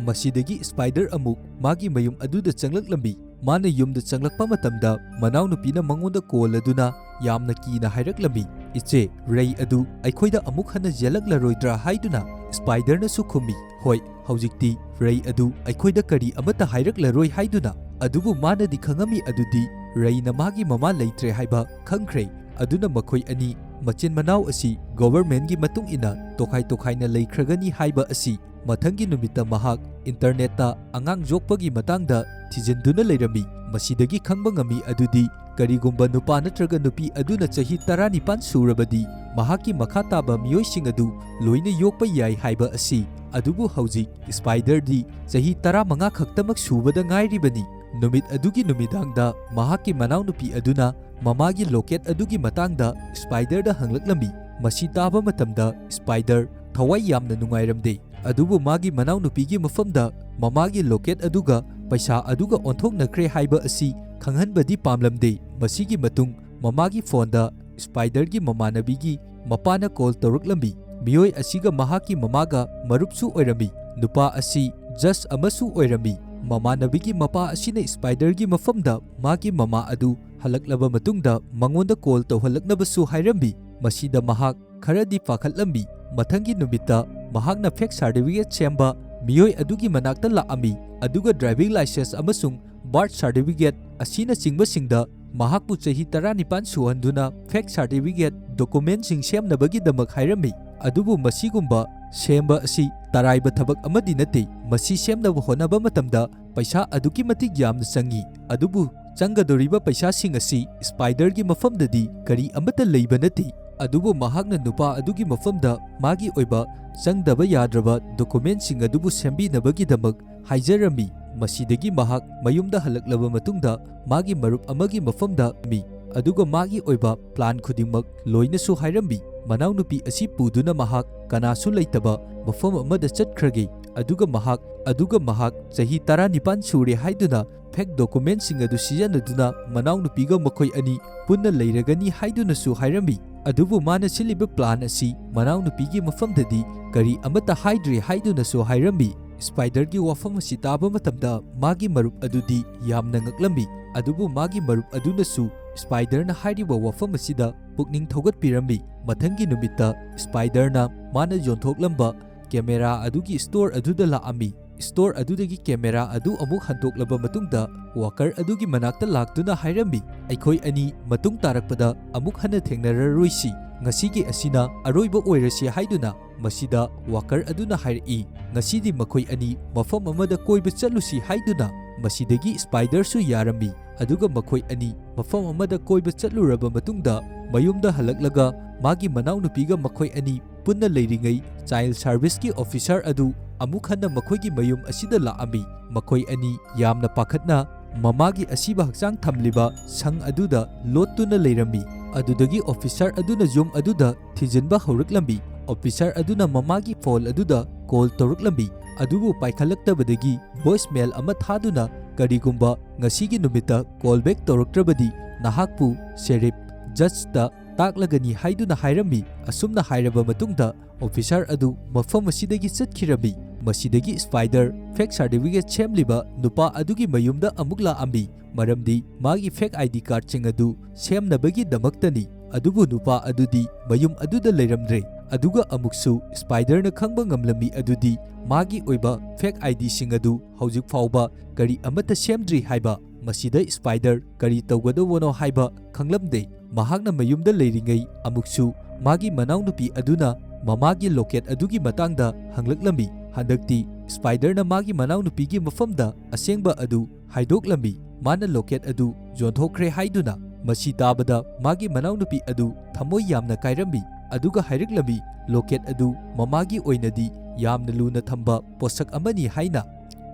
ꯃꯁꯤꯗꯒꯤ ꯁ꯭ꯄꯥꯏꯗꯔ ꯑꯃꯨꯛ ꯃꯥꯒꯤ ꯃꯌꯨꯝ ꯑꯗꯨꯗ ꯆꯪꯂꯛꯂꯝꯃꯤ꯫ ꯃꯥꯅ ꯌꯨꯝꯗ ꯆꯪꯂꯛꯄ ꯃꯇꯝꯗ ꯃꯅꯥꯎꯅꯨꯄꯤꯅ ꯃꯉꯣꯟꯗ ꯀꯣꯜ ꯑꯗꯨꯅ ꯌꯥꯝꯅ ꯀꯤꯅ ꯍꯥꯏꯔꯛꯂꯝꯃꯤ, "ꯏꯆꯦ, ꯔꯩ ꯑꯗꯨ ꯑꯩꯈꯣꯏꯗ ꯑꯃꯨꯛ ꯍꯟꯅ ꯌꯦꯜꯂꯛꯂꯔꯣꯏꯗ꯭ꯔꯥ?" ꯍꯥꯏꯗꯨꯅ꯫ ꯁ꯭ꯄꯥꯏꯗꯔꯅꯁꯨ ꯈꯨꯝꯃꯤ, "ꯍꯣꯏ, ꯍꯧꯖꯤꯛꯇꯤ ꯔꯩ ꯑꯗꯨ ꯑꯩꯈꯣꯏꯗ ꯀꯔꯤ ꯑꯃꯠꯇ ꯍꯥꯏꯔꯛꯂꯔꯣꯏ" ꯍꯥꯏꯗꯨꯅ꯫ ꯑꯗꯨꯕꯨ ꯃꯥꯅꯗꯤ ꯈꯪꯉꯝꯃꯤ ꯑꯗꯨꯗꯤ ꯔꯩꯅ ꯃꯥꯒꯤ ꯃꯃꯥ ꯂꯩꯇ꯭ꯔꯦ ꯍꯥꯏꯕ ꯈꯪꯈ꯭ꯔꯦ꯫ ꯑꯗꯨꯅ ꯃꯈꯣꯏ ꯑꯅꯤ ꯃꯆꯤꯟ ꯃꯅꯥꯎ ꯑꯁꯤ ꯒꯣꯚꯔꯃꯦꯟꯒꯤ ꯃꯇꯨꯡ ꯏꯟꯅ ꯇꯣꯈꯥꯏ ꯇꯣꯈꯥꯏꯅ ꯂꯩꯈ꯭ꯔꯒꯅꯤ ꯍꯥꯏꯕ ꯑꯁꯤ꯫ ꯃꯊꯪꯒꯤ ꯅꯨꯃꯤꯠꯇ ꯃꯍꯥꯛ ꯏꯟꯇꯔꯅꯦꯠꯇ ꯑꯉꯥꯡ ꯌꯣꯛꯄꯒꯤ ꯃꯇꯥꯡꯗ ꯊꯤꯖꯤꯟꯗꯨꯅ ꯂꯩꯔꯝꯃꯤ꯫ ꯃꯁꯤꯗꯒꯤ ꯈꯪꯕ ꯉꯝꯃꯤ ꯑꯗꯨꯗꯤ ꯀꯔꯤꯒꯨꯝꯕ ꯅꯨꯄꯥ ꯅꯠꯇ꯭ꯔꯒ ꯅꯨꯄꯤ ꯑꯗꯨꯅ ꯆꯍꯤ ꯇꯔꯥꯅꯤꯄꯥꯟ ꯁꯨꯔꯕꯗꯤ ꯃꯍꯥꯛꯀꯤ ꯃꯈꯥ ꯇꯥꯕ ꯃꯤꯑꯣꯏꯁꯤꯡ ꯑꯗꯨ ꯂꯣꯏꯅ ꯌꯣꯛꯄ ꯌꯥꯏ ꯍꯥꯏꯕ ꯑꯁꯤ꯫ ꯑꯗꯨꯕꯨ ꯍꯧꯖꯤꯛ ꯁ꯭ꯄꯥꯏꯗꯔꯗꯤ ꯆꯍꯤ ꯇꯔꯥꯃꯉꯥ ꯈꯛꯇꯃꯛ ꯁꯨꯕꯗ ꯉꯥꯏꯔꯤꯕꯅꯤ꯫ ꯅꯨꯃꯤꯠ ꯑꯗꯨꯒꯤ ꯅꯨꯃꯤꯗꯥꯡꯗ ꯃꯍꯥꯛꯀꯤ ꯃꯅꯥꯎꯅꯨꯄꯤ ꯑꯗꯨꯅ ꯃꯃꯥꯒꯤ ꯂꯣꯀꯦꯠ ꯑꯗꯨꯒꯤ ꯃꯇꯥꯡꯗ ꯁ꯭ꯄꯥꯏꯗꯔꯗ ꯍꯪꯂꯛꯂꯝꯃꯤ꯫ ꯃꯁꯤ ꯇꯥꯕ ꯃꯇꯝꯗ ꯁ꯭ꯄꯥꯏꯗꯔ ꯊꯋꯥꯏ ꯌꯥꯝꯅ ꯅꯨꯡꯉꯥꯏꯔꯝꯗꯦ꯫ ꯑꯗꯨꯕꯨ ꯃꯥꯒꯤ ꯃꯅꯥꯎꯅꯨꯄꯤꯒꯤ ꯃꯐꯝꯗ ꯃꯃꯥꯒꯤ ꯂꯣꯀꯦꯠ ꯑꯗꯨꯒ ꯄꯩꯁꯥ ꯑꯗꯨꯒ ꯑꯣꯟꯊꯣꯛꯅꯈ꯭ꯔꯦ ꯍꯥꯏꯕ ꯑꯁꯤ ꯈꯪꯍꯟꯕꯗꯤ ꯄꯥꯝꯂꯝꯗꯦ꯫ ꯃꯁꯤꯒꯤ ꯃꯇꯨꯡ ꯃꯃꯥꯒꯤ ꯐꯣꯟꯗ ꯁ꯭ꯄꯥꯏꯗꯔꯒꯤ ꯃꯃꯥꯟꯅꯕꯤꯒꯤ ꯃꯄꯥꯅ ꯀꯣꯜ ꯇꯧꯔꯛꯂꯝꯃꯤ꯫ ꯃꯤꯑꯣꯏ ꯑꯁꯤꯒ ꯃꯍꯥꯛꯀꯤ ꯃꯃꯥꯒ ꯃꯔꯨꯞꯁꯨ ꯑꯣꯏꯔꯝꯃꯤ꯫ ꯅꯨꯄꯥ ꯑꯁꯤ ꯖꯖ ꯑꯃꯁꯨ ꯑꯣꯏꯔꯝꯃꯤ꯫ ꯃꯃꯥꯟꯅꯕꯤꯒꯤ ꯃꯄꯥ ꯑꯁꯤꯅ ꯁ꯭ꯄꯥꯏꯗꯔꯒꯤ ꯃꯐꯝꯗ ꯃꯥꯒꯤ ꯃꯃꯥ ꯑꯗꯨ ꯍꯜꯂꯛꯂꯕ ꯃꯇꯨꯡꯗ ꯃꯉꯣꯟꯗ ꯀꯣꯜ ꯇꯧꯍꯜꯂꯛꯅꯕꯁꯨ ꯍꯥꯏꯔꯝꯃꯤ꯫ ꯃꯁꯤꯗ ꯃꯍꯥꯛ ꯈꯔꯗꯤ ꯄꯥꯈꯠꯂꯝꯃꯤ꯫ ꯃꯊꯪꯒꯤ ꯅꯨꯃꯤꯠꯇ ꯃꯍꯥꯛꯅ ꯐꯦꯛ ꯁꯥꯔꯇꯤꯐꯤꯀꯦꯠ ꯁꯦꯝꯕ ꯃꯤꯑꯣꯏ ꯑꯗꯨꯒꯤ ꯃꯅꯥꯛꯇ ꯂꯥꯛꯑꯝꯃꯤ, ꯑꯗꯨꯒ ꯗ꯭ꯔꯥꯏꯚꯤꯡ ꯂꯥꯏꯁꯦꯟꯁ ꯑꯃꯁꯨꯡ birth certificate ꯑꯁꯤꯅꯆꯤꯡꯕꯁꯤꯡꯗ ꯃꯍꯥꯛꯄꯨ ꯆꯍꯤ ꯇꯔꯥꯅꯤꯄꯥꯟ ꯁꯨꯍꯟꯗꯨꯅ fake certificate documentꯁꯤꯡ ꯁꯦꯝꯅꯕꯒꯤꯗꯃꯛ ꯍꯥꯏꯔꯝꯃꯤ꯫ ꯑꯗꯨꯕꯨ ꯃꯁꯤꯒꯨꯝꯕ ꯁꯦꯝꯕ ꯑꯁꯤ ꯇꯔꯥꯏꯕ ꯊꯕꯛ ꯑꯃꯗꯤ ꯅꯠꯇꯦ꯫ ꯃꯁꯤ ꯁꯦꯝꯅꯕ ꯍꯣꯠꯅꯕ ꯃꯇꯝꯗ ꯄꯩꯁꯥ ꯑꯗꯨꯛꯀꯤ ꯃꯇꯤꯛ ꯌꯥꯝꯅ ꯆꯪꯏ꯫ ꯑꯗꯨꯕꯨ ꯆꯪꯒꯗꯧꯔꯤꯕ ꯄꯩꯁꯥꯁꯤꯡ ꯑꯁꯤ ꯁ꯭ꯄꯥꯏꯗꯔꯒꯤ ꯃꯐꯝꯗꯗꯤ ꯀꯔꯤ ꯑꯃꯠꯇ ꯂꯩꯕ ꯅꯠꯇꯦ꯫ ꯑꯗꯨꯕꯨ ꯃꯍꯥꯛꯅ ꯅꯨꯄꯥ ꯑꯗꯨꯒꯤ ꯃꯐꯝꯗ ꯃꯥꯒꯤ ꯑꯣꯏꯕ ꯆꯪꯗꯕ ꯌꯥꯗ꯭ꯔꯕ documentꯁꯤꯡ ꯑꯗꯨꯕꯨ ꯁꯦꯝꯕꯤꯅꯕꯒꯤꯗꯃꯛ ꯍꯥꯏꯖꯔꯝꯃꯤ꯫ ꯃꯁꯤꯗꯒꯤ ꯃꯍꯥꯛ ꯃꯌꯨꯝꯗ ꯍꯜꯂꯛꯂꯕ ꯃꯇꯨꯡꯗ ꯃꯥꯒꯤ ꯃꯔꯨꯞ ꯑꯃꯒꯤ ꯃꯐꯝꯗ ꯃꯤ ꯑꯗꯨꯒ ꯃꯥꯒꯤ ꯑꯣꯏꯕ plan ꯈꯨꯗꯤꯡꯃꯛ ꯂꯣꯏꯅꯁꯨ ꯍꯥꯏꯔꯝꯃꯤ꯫ ꯃꯅꯥꯎꯅꯨꯄꯤ ꯑꯁꯤ ꯄꯨꯗꯨꯅ ꯃꯍꯥꯛ ꯀꯅꯥꯁꯨ ꯂꯩꯇꯕ ꯃꯐꯝ ꯑꯃꯗ ꯆꯠꯈ꯭ꯔꯒꯦ꯫ ꯑꯗꯨꯒ ꯃꯍꯥꯛ, ꯑꯗꯨꯒ ꯃꯍꯥꯛ ꯆꯍꯤ ꯇꯔꯥꯅꯤꯄꯥꯟ ꯁꯨꯔꯦ ꯍꯥꯏꯗꯨꯅ fake documentꯁꯤꯡ ꯑꯗꯨ ꯁꯤꯖꯤꯟꯅꯗꯨꯅ ꯃꯅꯥꯎꯅꯨꯄꯤꯒ ꯃꯈꯣꯏ ꯑꯅꯤ ꯄꯨꯟꯅ ꯂꯩꯔꯒꯅꯤ ꯍꯥꯏꯗꯨꯅꯁꯨ ꯍꯥꯏꯔꯝꯃꯤ꯫ ꯑꯗꯨꯕꯨ ꯃꯥꯅ ꯁꯤꯜꯂꯤꯕ plan ꯑꯁꯤ ꯃꯅꯥꯎꯅꯨꯄꯤꯒꯤ ꯃꯐꯝꯗꯗꯤ ꯀꯔꯤ ꯑꯃꯠꯇ ꯍꯥꯏꯗ꯭ꯔꯦ ꯍꯥꯏꯗꯨꯅꯁꯨ ꯍꯥꯏꯔꯝꯃꯤ꯫ ꯁ꯭ꯄꯥꯏꯗꯔꯒꯤ ꯋꯥꯐꯝ ꯑꯁꯤ ꯇꯥꯕ ꯃꯇꯝꯗ ꯃꯥꯒꯤ ꯃꯔꯨꯞ ꯑꯗꯨꯗꯤ ꯌꯥꯝꯅ ꯉꯛꯂꯝꯃꯤ꯫ ꯑꯗꯨꯕꯨ ꯃꯥꯒꯤ ꯃꯔꯨꯞ ꯑꯗꯨꯅꯁꯨ ꯁ꯭ꯄꯥꯏꯗꯔꯅ ꯍꯥꯏꯔꯤꯕ ꯋꯥꯐꯝ ꯑꯁꯤꯗ ꯄꯨꯛꯅꯤꯡ ꯊꯧꯒꯠꯄꯤꯔꯝꯃꯤ꯫ ꯃꯊꯪꯒꯤ ꯅꯨꯃꯤꯠꯇ ꯁ꯭ꯄꯥꯏꯗꯔꯅ ꯃꯥꯅ ꯌꯣꯟꯊꯣꯛꯂꯝꯕ camera ꯑꯗꯨꯒꯤ store ꯑꯗꯨꯗ ꯂꯥꯛꯑꯝꯃꯤ꯫ Store ꯑꯗꯨꯗꯒꯤ camera ꯑꯗꯨ ꯑꯃꯨꯛ ꯍꯟꯗꯣꯛꯂꯕ ꯃꯇꯨꯡꯗ worker ꯑꯗꯨꯒꯤ ꯃꯅꯥꯛꯇ ꯂꯥꯛꯇꯨꯅ ꯍꯥꯏꯔꯝꯃꯤ, "ꯑꯩꯈꯣꯏ ꯑꯅꯤ ꯃꯇꯨꯡ ꯇꯥꯔꯛꯄꯗ ꯑꯃꯨꯛ ꯍꯟꯅ ꯊꯦꯡꯅꯔꯔꯣꯏꯁꯤ꯫ ꯉꯁꯤꯒꯤ ꯑꯁꯤꯅ ꯑꯔꯣꯏꯕ ꯑꯣꯏꯔꯁꯤ" ꯍꯥꯏꯗꯨꯅ꯫ ꯃꯁꯤꯗ worker ꯑꯗꯨꯅ ꯍꯥꯏꯔꯛꯏ, "ꯉꯁꯤꯗꯤ ꯃꯈꯣꯏ ꯑꯅꯤ ꯃꯐꯝ ꯑꯃꯗ ꯀꯣꯏꯕ ꯆꯠꯂꯨꯁꯤ" ꯍꯥꯏꯗꯨꯅ꯫ ꯃꯁꯤꯗꯒꯤ ꯁ꯭ꯄꯥꯏꯗꯔꯁꯨ ꯌꯥꯔꯝꯃꯤ꯫ ꯑꯗꯨꯒ ꯃꯈꯣꯏ ꯑꯅꯤ ꯃꯐꯝ ꯑꯃꯗ ꯀꯣꯏꯕ ꯆꯠꯂꯨꯔꯕ ꯃꯇꯨꯡꯗ ꯃꯌꯨꯝꯗ ꯍꯜꯂꯛꯂꯒ ꯃꯥꯒꯤ ꯃꯅꯥꯎꯅꯨꯄꯤꯒ ꯃꯈꯣꯏ ꯑꯅꯤ ꯄꯨꯟꯅ ꯂꯩꯔꯤꯉꯩ child serviceꯀꯤ officer ꯑꯗꯨ ꯑꯃꯨꯛ ꯍꯟꯅ ꯃꯈꯣꯏꯒꯤ ꯃꯌꯨꯝ ꯑꯁꯤꯗ ꯂꯥꯛꯑꯝꯃꯤ꯫ ꯃꯈꯣꯏ ꯑꯅꯤ ꯌꯥꯝꯅ ꯄꯥꯈꯠꯅ ꯃꯃꯥꯒꯤ ꯑꯁꯤꯕ ꯍꯛꯆꯥꯡ ꯊꯝꯂꯤꯕ ꯁꯪ ꯑꯗꯨꯗ ꯂꯣꯠꯇꯨꯅ ꯂꯩꯔꯝꯃꯤ꯫ ꯑꯗꯨꯗꯒꯤ officer ꯑꯗꯨꯅ ꯌꯨꯝ ꯑꯗꯨꯗ ꯊꯤꯖꯤꯟꯕ ꯍꯧꯔꯛꯂꯝꯃꯤ꯫ Officer ꯑꯗꯨꯅ ꯃꯃꯥꯒꯤ phone ꯑꯗꯨꯗ call ꯇꯧꯔꯛꯂꯝꯃꯤ꯫ ꯑꯗꯨꯕꯨ ꯄꯥꯏꯈꯠꯂꯛꯇꯕꯗꯒꯤ voicemail ꯑꯃ ꯊꯥꯗꯨꯅ ꯀꯔꯤꯒꯨꯝꯕ ꯉꯁꯤꯒꯤ ꯅꯨꯃꯤꯠꯇ call back ꯇꯧꯔꯛꯇ꯭ꯔꯕꯗꯤ ꯅꯍꯥꯛꯄꯨ sheriff judgeꯇ ꯇꯥꯛꯂꯒꯅꯤ ꯍꯥꯏꯗꯨꯅ ꯍꯥꯏꯔꯝꯃꯤ꯫ ꯑꯁꯨꯝꯅ ꯍꯥꯏꯔꯕ ꯃꯇꯨꯡꯗ officer ꯑꯗꯨ ꯃꯐꯝ ꯑꯁꯤꯗꯒꯤ ꯆꯠꯈꯤꯔꯝꯃꯤ꯫ ꯃꯁꯤꯗꯒꯤ ꯁ꯭ꯄꯥꯏꯗꯔ fake certificate ꯁꯦꯝꯂꯤꯕ ꯅꯨꯄꯥ ꯑꯗꯨꯒꯤ ꯃꯌꯨꯝꯗ ꯑꯃꯨꯛ ꯂꯥꯛꯑꯝꯃꯤ, ꯃꯔꯝꯗꯤ ꯃꯥꯒꯤ fake ID cardꯁꯤꯡ ꯑꯗꯨ ꯁꯦꯝꯅꯕꯒꯤꯗꯃꯛꯇꯅꯤ꯫ ꯑꯗꯨꯕꯨ ꯅꯨꯄꯥ ꯑꯗꯨꯗꯤ ꯃꯌꯨꯝ ꯑꯗꯨꯗ ꯂꯩꯔꯝꯗ꯭ꯔꯦ꯫ ꯑꯗꯨꯒ ꯑꯃꯨꯛꯁꯨ ꯁ꯭ꯄꯥꯏꯗꯔꯅ ꯈꯪꯕ ꯉꯝꯂꯝꯃꯤ ꯑꯗꯨꯗꯤ ꯃꯥꯒꯤ ꯑꯣꯏꯕ fake IDꯁꯤꯡ ꯑꯗꯨ ꯍꯧꯖꯤꯛ ꯐꯥꯎꯕ ꯀꯔꯤ ꯑꯃꯠꯇ ꯁꯦꯝꯗ꯭ꯔꯤ ꯍꯥꯏꯕ꯫ ꯃꯁꯤꯗ ꯁ꯭ꯄꯥꯏꯗꯔ ꯀꯔꯤ ꯇꯧꯒꯗꯧꯕꯅꯣ ꯍꯥꯏꯕ ꯈꯪꯂꯝꯗꯦ꯫ ꯃꯍꯥꯛꯅ ꯃꯌꯨꯝꯗ ꯂꯩꯔꯤꯉꯩ ꯑꯃꯨꯛꯁꯨ ꯃꯥꯒꯤ ꯃꯅꯥꯎꯅꯨꯄꯤ ꯑꯗꯨꯅ ꯃꯃꯥꯒꯤ ꯂꯣꯀꯦꯠ ꯑꯗꯨꯒꯤ ꯃꯇꯥꯡꯗ ꯍꯪꯂꯛꯂꯝꯃꯤ꯫ ꯍꯟꯗꯛꯇꯤ ꯁ꯭ꯄꯥꯏꯗꯔꯅ ꯃꯥꯒꯤ ꯃꯅꯥꯎꯅꯨꯄꯤꯒꯤ ꯃꯐꯝꯗ ꯑꯁꯦꯡꯕ ꯑꯗꯨ ꯍꯥꯏꯗꯣꯛꯂꯝꯃꯤ꯫ ꯃꯥꯅ ꯂꯣꯀꯦꯠ ꯑꯗꯨ ꯌꯣꯟꯊꯣꯛꯈ꯭ꯔꯦ ꯍꯥꯏꯗꯨꯅ꯫ ꯃꯁꯤ ꯇꯥꯕꯗ ꯃꯥꯒꯤ ꯃꯅꯥꯎꯅꯨꯄꯤ ꯑꯗꯨ ꯊꯃꯣꯏ ꯌꯥꯝꯅ ꯀꯥꯏꯔꯝꯃꯤ, ꯑꯗꯨꯒ ꯍꯥꯏꯔꯛꯂꯝꯃꯤ ꯂꯣꯀꯦꯠ ꯑꯗꯨ ꯃꯃꯥꯒꯤ ꯑꯣꯏꯅꯗꯤ ꯌꯥꯝꯅ ꯂꯨꯅ ꯊꯝꯕ ꯄꯣꯠꯁꯛ ꯑꯃꯅꯤ ꯍꯥꯏꯅ꯫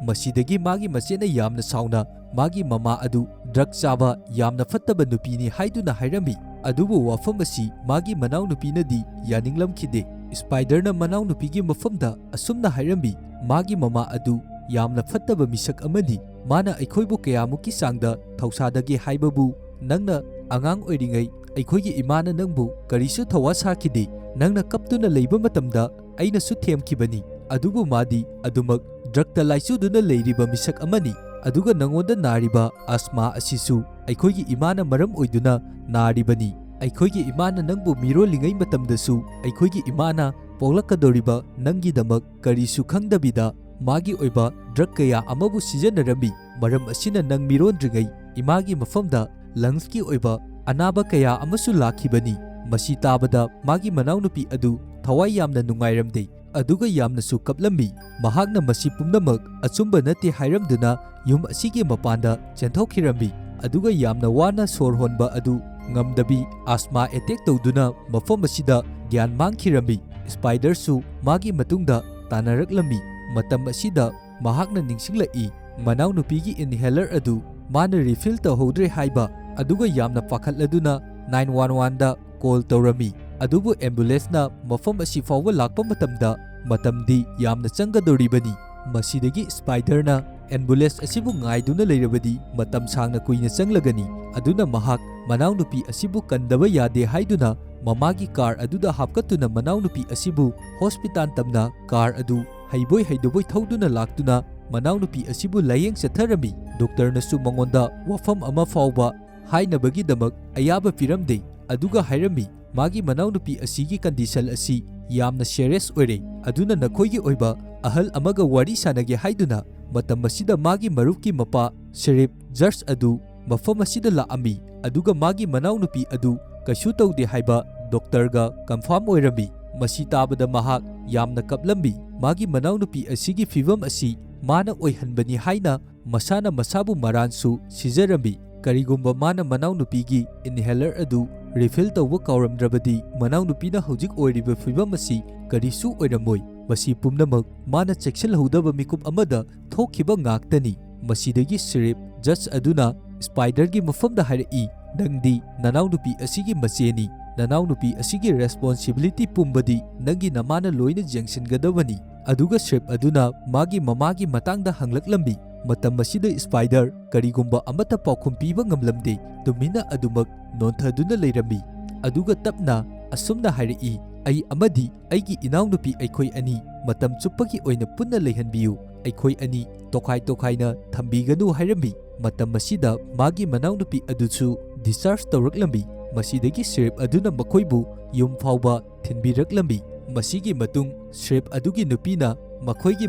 ꯃꯁꯤꯗꯒꯤ ꯃꯥꯒꯤ ꯃꯆꯦꯅ ꯌꯥꯝꯅ ꯁꯥꯎꯅ ꯃꯥꯒꯤ ꯃꯃꯥ ꯑꯗꯨ ꯗ꯭ꯔꯒ ꯆꯥꯕ ꯌꯥꯝꯅ ꯐꯠꯇꯕ ꯅꯨꯄꯤꯅꯤ ꯍꯥꯏꯗꯨꯅ ꯍꯥꯏꯔꯝꯃꯤ꯫ ꯑꯗꯨꯕꯨ ꯋꯥꯐꯝ ꯑꯁꯤ ꯃꯥꯒꯤ ꯃꯅꯥꯎꯅꯨꯄꯤꯅꯗꯤ ꯌꯥꯅꯤꯡꯂꯝꯈꯤꯗꯦ꯫ ꯁ꯭ꯄꯥꯏꯗꯔꯅ ꯃꯅꯥꯎꯅꯨꯄꯤꯒꯤ ꯃꯐꯝꯗ ꯑꯁꯨꯝꯅ ꯍꯥꯏꯔꯝꯃꯤ, ꯃꯥꯒꯤ ꯃꯃꯥ ꯑꯗꯨ ꯌꯥꯝꯅ ꯐꯠꯇꯕ ꯃꯤꯁꯛ ꯑꯃꯅꯤ꯫ ꯃꯥꯅ ꯑꯩꯈꯣꯏꯕꯨ ꯀꯌꯥꯃꯨꯛꯀꯤ ꯆꯥꯡꯗ ꯊꯧꯁꯥꯗꯒꯦ ꯍꯥꯏꯕꯕꯨ ꯅꯪꯅ ꯑꯉꯥꯡ ꯑꯣꯏꯔꯤꯉꯩ ꯑꯩꯈꯣꯏꯒꯤ ꯏꯃꯥꯅ ꯅꯪꯕꯨ ꯀꯔꯤꯁꯨ ꯊꯧꯋꯥ ꯁꯥꯈꯤꯗꯦ꯫ ꯅꯪꯅ ꯀꯞꯇꯨꯅ ꯂꯩꯕ ꯃꯇꯝꯗ ꯑꯩꯅꯁꯨ ꯊꯦꯝꯈꯤꯕꯅꯤ꯫ ꯑꯗꯨꯕꯨ ꯃꯥꯗꯤ ꯑꯗꯨꯃꯛ ꯗ꯭ꯔꯒꯇ ꯂꯥꯏꯆꯨꯗꯨꯅ ꯂꯩꯔꯤꯕ ꯃꯤꯁꯛ ꯑꯃꯅꯤ꯫ ꯑꯗꯨꯒ ꯅꯉꯣꯟꯗ ꯅꯥꯔꯤꯕ ꯑꯁꯃꯥ ꯑꯁꯤꯁꯨ ꯑꯩꯈꯣꯏꯒꯤ ꯏꯃꯥꯅ ꯃꯔꯝ ꯑꯣꯏꯗꯨꯅ ꯅꯥꯔꯤꯕꯅꯤ꯫ ꯑꯩꯈꯣꯏꯒꯤ ꯏꯃꯥꯅ ꯅꯪꯕꯨ ꯃꯤꯔꯣꯜꯂꯤꯉꯩ ꯃꯇꯝꯗꯁꯨ ꯑꯩꯈꯣꯏꯒꯤ ꯏꯃꯥꯅ ꯄꯣꯛꯂꯛꯀꯗꯧꯔꯤꯕ ꯅꯪꯒꯤꯗꯃꯛ ꯀꯔꯤꯁꯨ ꯈꯪꯗꯕꯤꯗ ꯃꯥꯒꯤ ꯑꯣꯏꯕ ꯗ꯭ꯔꯒ ꯀꯌꯥ ꯑꯃꯕꯨ ꯁꯤꯖꯤꯟꯅꯔꯝꯃꯤ꯫ ꯃꯔꯝ ꯑꯁꯤꯅ ꯅꯪ ꯃꯤꯔꯣꯟꯗ꯭ꯔꯤꯉꯩ ꯏꯃꯥꯒꯤ ꯃꯐꯝꯗ ꯂꯪꯁꯀꯤ ꯑꯣꯏꯕ ꯑꯅꯥꯕ ꯀꯌꯥ ꯑꯃꯁꯨ ꯂꯥꯛꯈꯤꯕꯅꯤ꯫ ꯃꯁꯤ ꯇꯥꯕꯗ ꯃꯥꯒꯤ ꯃꯅꯥꯎꯅꯨꯄꯤ ꯑꯗꯨ ꯊꯋꯥꯏ ꯌꯥꯝꯅ ꯅꯨꯡꯉꯥꯏꯔꯝꯗꯦ, ꯑꯗꯨꯒ ꯌꯥꯝꯅꯁꯨ ꯀꯞꯂꯝꯃꯤ꯫ ꯃꯍꯥꯛꯅ ꯃꯁꯤ ꯄꯨꯝꯅꯃꯛ ꯑꯆꯨꯝꯕ ꯅꯠꯇꯦ ꯍꯥꯏꯔꯝꯗꯨꯅ ꯌꯨꯝ ꯑꯁꯤꯒꯤ ꯃꯄꯥꯟꯗ ꯆꯦꯟꯊꯣꯛꯈꯤꯔꯝꯃꯤ꯫ ꯑꯗꯨꯒ ꯌꯥꯝꯅ ꯋꯥꯅ ꯁꯣꯔ ꯍꯣꯟꯕ ꯑꯗꯨ ꯉꯝꯗꯕꯤ ꯑꯁꯃꯥ ꯑꯦꯇꯦꯛ ꯇꯧꯗꯨꯅ ꯃꯐꯝ ꯑꯁꯤꯗ ꯒ꯭ꯌꯥꯟ ꯃꯥꯡꯈꯤꯔꯝꯃꯤ꯫ ꯁ꯭ꯄꯥꯏꯗꯔꯁꯨ ꯃꯥꯒꯤ ꯃꯇꯨꯡꯗ ꯇꯥꯟꯅꯔꯛꯂꯝꯃꯤ꯫ ꯃꯇꯝ ꯑꯁꯤꯗ ꯃꯍꯥꯛꯅ ꯅꯤꯡꯁꯤꯡꯂꯛꯏ, ꯃꯅꯥꯎꯅꯨꯄꯤꯒꯤ inhaler ꯑꯗꯨ ꯃꯥꯅ refill ꯇꯧꯍꯧꯗ꯭ꯔꯦ ꯍꯥꯏꯕ꯫ ꯑꯗꯨꯒ ꯌꯥꯝꯅ ꯄꯥꯈꯠꯂꯗꯨꯅ nine one oneꯗ call ꯇꯧꯔꯝꯃꯤ꯫ ꯑꯗꯨꯕꯨ ambulanceꯅ ꯃꯐꯝ ꯑꯁꯤ ꯐꯥꯎꯕ ꯂꯥꯛꯄ ꯃꯇꯝꯗ ꯃꯇꯝꯗꯤ ꯌꯥꯝꯅ ꯆꯪꯒꯗꯧꯔꯤꯕꯅꯤ꯫ ꯃꯁꯤꯗꯒꯤ ꯁ꯭ꯄꯥꯏꯗꯔꯅ ambulance ꯑꯁꯤꯕꯨ ꯉꯥꯏꯗꯨꯅ ꯂꯩꯔꯕꯗꯤ ꯃꯇꯝ ꯁꯥꯡꯅ ꯀꯨꯏꯅ ꯆꯪꯂꯒꯅꯤ꯫ ꯑꯗꯨꯅ ꯃꯍꯥꯛ ꯃꯅꯥꯎꯅꯨꯄꯤ ꯑꯁꯤꯕꯨ ꯀꯟꯗꯕ ꯌꯥꯗꯦ ꯍꯥꯏꯗꯨꯅ ꯃꯃꯥꯒꯤ car ꯑꯗꯨꯗ ꯍꯥꯞꯀꯠꯇꯨꯅ ꯃꯅꯥꯎꯅꯨꯄꯤ ꯑꯁꯤꯕꯨ hospital ꯇꯝꯅ car ꯑꯗꯨ ꯍꯩꯕꯣꯏ ꯍꯩꯗꯕꯣꯏ ꯊꯧꯗꯨꯅ ꯂꯥꯛꯇꯨꯅ ꯃꯅꯥꯎꯅꯨꯄꯤ ꯑꯁꯤꯕꯨ ꯂꯥꯌꯦꯡ ꯆꯠꯊꯔꯝꯃꯤ꯫ ꯗꯣꯛꯇꯔꯅꯁꯨ ꯃꯉꯣꯟꯗ ꯋꯥꯐꯝ ꯑꯃ ꯐꯥꯎꯕ ꯍꯥꯏꯅꯕꯒꯤꯗꯃꯛ ꯑꯌꯥꯕ ꯄꯤꯔꯝꯗꯦ꯫ ꯑꯗꯨꯒ ꯍꯥꯏꯔꯝꯃꯤ, ꯃꯥꯒꯤ ꯃꯅꯥꯎꯅꯨꯄꯤ ꯑꯁꯤꯒꯤ ꯀꯟꯗꯤꯁꯟ ꯑꯁꯤ ꯌꯥꯝꯅ ꯁꯤꯔꯤꯌꯁ ꯑꯣꯏꯔꯦ, ꯑꯗꯨꯅ ꯅꯈꯣꯏꯒꯤ ꯑꯣꯏꯕ ꯑꯍꯜ ꯑꯃꯒ ꯋꯥꯔꯤ ꯁꯥꯟꯅꯒꯦ ꯍꯥꯏꯗꯨꯅ ꯃꯇꯝ ꯑꯁꯤꯗ ꯃꯥꯒꯤ ꯃꯔꯨꯞꯀꯤ ꯃꯄꯥ ꯁꯦꯔꯤꯞ ꯖꯔꯖ ꯑꯗꯨ ꯃꯐꯝ ꯑꯁꯤꯗ ꯂꯥꯛꯑꯝꯃꯤ, ꯑꯗꯨꯒ ꯃꯥꯒꯤ ꯃꯅꯥꯎꯅꯨꯄꯤ ꯑꯗꯨ ꯀꯩꯁꯨ ꯇꯧꯗꯦ ꯍꯥꯏꯕ ꯗꯣꯛꯇꯔꯒ ꯀꯟꯐꯥꯔꯝ ꯑꯣꯏꯔꯝꯃꯤ꯫ ꯃꯁꯤ ꯇꯥꯕꯗ ꯃꯍꯥꯛ ꯌꯥꯝꯅ ꯀꯞꯂꯝꯃꯤ꯫ ꯃꯥꯒꯤ ꯃꯅꯥꯎꯅꯨꯄꯤ ꯑꯁꯤꯒꯤ ꯐꯤꯚꯝ ꯑꯁꯤ ꯃꯥꯅ ꯑꯣꯏꯍꯟꯕꯅꯤ ꯍꯥꯏꯅ ꯃꯁꯥꯅ ꯃꯁꯥꯕꯨ ꯃꯔꯥꯟꯁꯨ ꯁꯤꯖꯔꯝꯃꯤ꯫ ꯀꯔꯤꯒꯨꯝꯕ ꯃꯥꯅ ꯃꯅꯥꯎꯅꯨꯄꯤꯒꯤ ꯏꯟꯍꯦꯂꯔ ꯑꯗꯨ ꯔꯤꯐꯤꯜ ꯇꯧꯕ ꯀꯥꯎꯔꯝꯗ꯭ꯔꯕꯗꯤ ꯃꯅꯥꯎꯅꯨꯄꯤꯅ ꯍꯧꯖꯤꯛ ꯑꯣꯏꯔꯤꯕ ꯐꯤꯚꯝ ꯑꯁꯤ ꯀꯔꯤꯁꯨ ꯑꯣꯏꯔꯝꯃꯣꯏ꯫ ꯃꯁꯤ ꯄꯨꯝꯅꯃꯛ ꯃꯥꯅ ꯆꯦꯛꯁꯤꯜꯍꯧꯗꯕ ꯃꯤꯀꯨꯞ ꯑꯃꯗ ꯊꯣꯛꯈꯤꯕ ꯉꯥꯛꯇꯅꯤ꯫ ꯃꯁꯤꯗꯒꯤ ꯁꯤꯔꯤꯞ ꯖꯖ ꯑꯗꯨꯅ ꯁ꯭ꯄꯥꯏꯗꯔꯒꯤ ꯃꯐꯝꯗ ꯍꯥꯏꯔꯛꯏ, "ꯅꯪꯗꯤ ꯅꯅꯥꯎꯅꯨꯄꯤ ꯑꯁꯤꯒꯤ ꯃꯆꯦꯅꯤ꯫ ꯅꯅꯥꯎꯅꯨꯄꯤ ꯑꯁꯤꯒꯤ ꯔꯦꯁꯄꯣꯟꯁꯤꯕꯤꯂꯤꯇꯤ ꯄꯨꯝꯕꯗꯤ ꯅꯪꯒꯤ ꯅꯃꯥꯅ ꯂꯣꯏꯅ ꯌꯦꯡꯁꯤꯟꯒꯗꯕꯅꯤ꯫" ꯑꯗꯨꯒ ꯁꯤꯔꯤꯞ ꯑꯗꯨꯅ ꯃꯥꯒꯤ ꯃꯃꯥꯒꯤ ꯃꯇꯥꯡꯗ ꯍꯪꯂꯛꯂꯝꯃꯤ꯫ ꯃꯇꯝ ꯑꯁꯤꯗ ꯁ꯭ꯄꯥꯏꯗꯔ ꯀꯔꯤꯒꯨꯝꯕ ꯑꯃꯠꯇ ꯄꯥꯎꯈꯨꯝ ꯄꯤꯕ ꯉꯝꯂꯝꯗꯦ꯫ ꯇꯨꯃꯤꯟꯅ ꯑꯗꯨꯃꯛ ꯅꯣꯟꯊꯗꯨꯅ ꯂꯩꯔꯝꯃꯤ꯫ ꯑꯗꯨꯒ ꯇꯞꯅ ꯑꯁꯨꯝꯅ ꯍꯥꯏꯔꯛꯏ, "ꯑꯩ ꯑꯃꯗꯤ ꯑꯩꯒꯤ ꯏꯅꯥꯎꯅꯨꯄꯤ ꯑꯩꯈꯣꯏ ꯑꯅꯤ ꯃꯇꯝ ꯆꯨꯞꯄꯒꯤ ꯑꯣꯏꯅ ꯄꯨꯟꯅ ꯂꯩꯍꯟꯕꯤꯌꯨ꯫ ꯑꯩꯈꯣꯏ ꯑꯅꯤ ꯇꯣꯈꯥꯏ ꯇꯣꯈꯥꯏꯅ ꯊꯝꯕꯤꯒꯅꯨ" ꯍꯥꯏꯔꯝꯃꯤ꯫ ꯃꯇꯝ ꯑꯁꯤꯗ ꯃꯥꯒꯤ ꯃꯅꯥꯎꯅꯨꯄꯤ ꯑꯗꯨꯁꯨ ꯗꯤꯁꯆꯥꯔꯖ ꯇꯧꯔꯛꯂꯝꯃꯤ꯫ ꯃꯁꯤꯗꯒꯤ ꯁꯤꯔꯤꯞ ꯑꯗꯨꯅ ꯃꯈꯣꯏꯕꯨ ꯌꯨꯝ ꯐꯥꯎꯕ ꯊꯤꯟꯕꯤꯔꯛꯂꯝꯃꯤ꯫ ꯃꯁꯤꯒꯤ ꯃꯇꯨꯡ ꯁꯤꯔꯤꯞ ꯑꯗꯨꯒꯤ ꯅꯨꯄꯤꯅ ꯃꯈꯣꯏꯒꯤ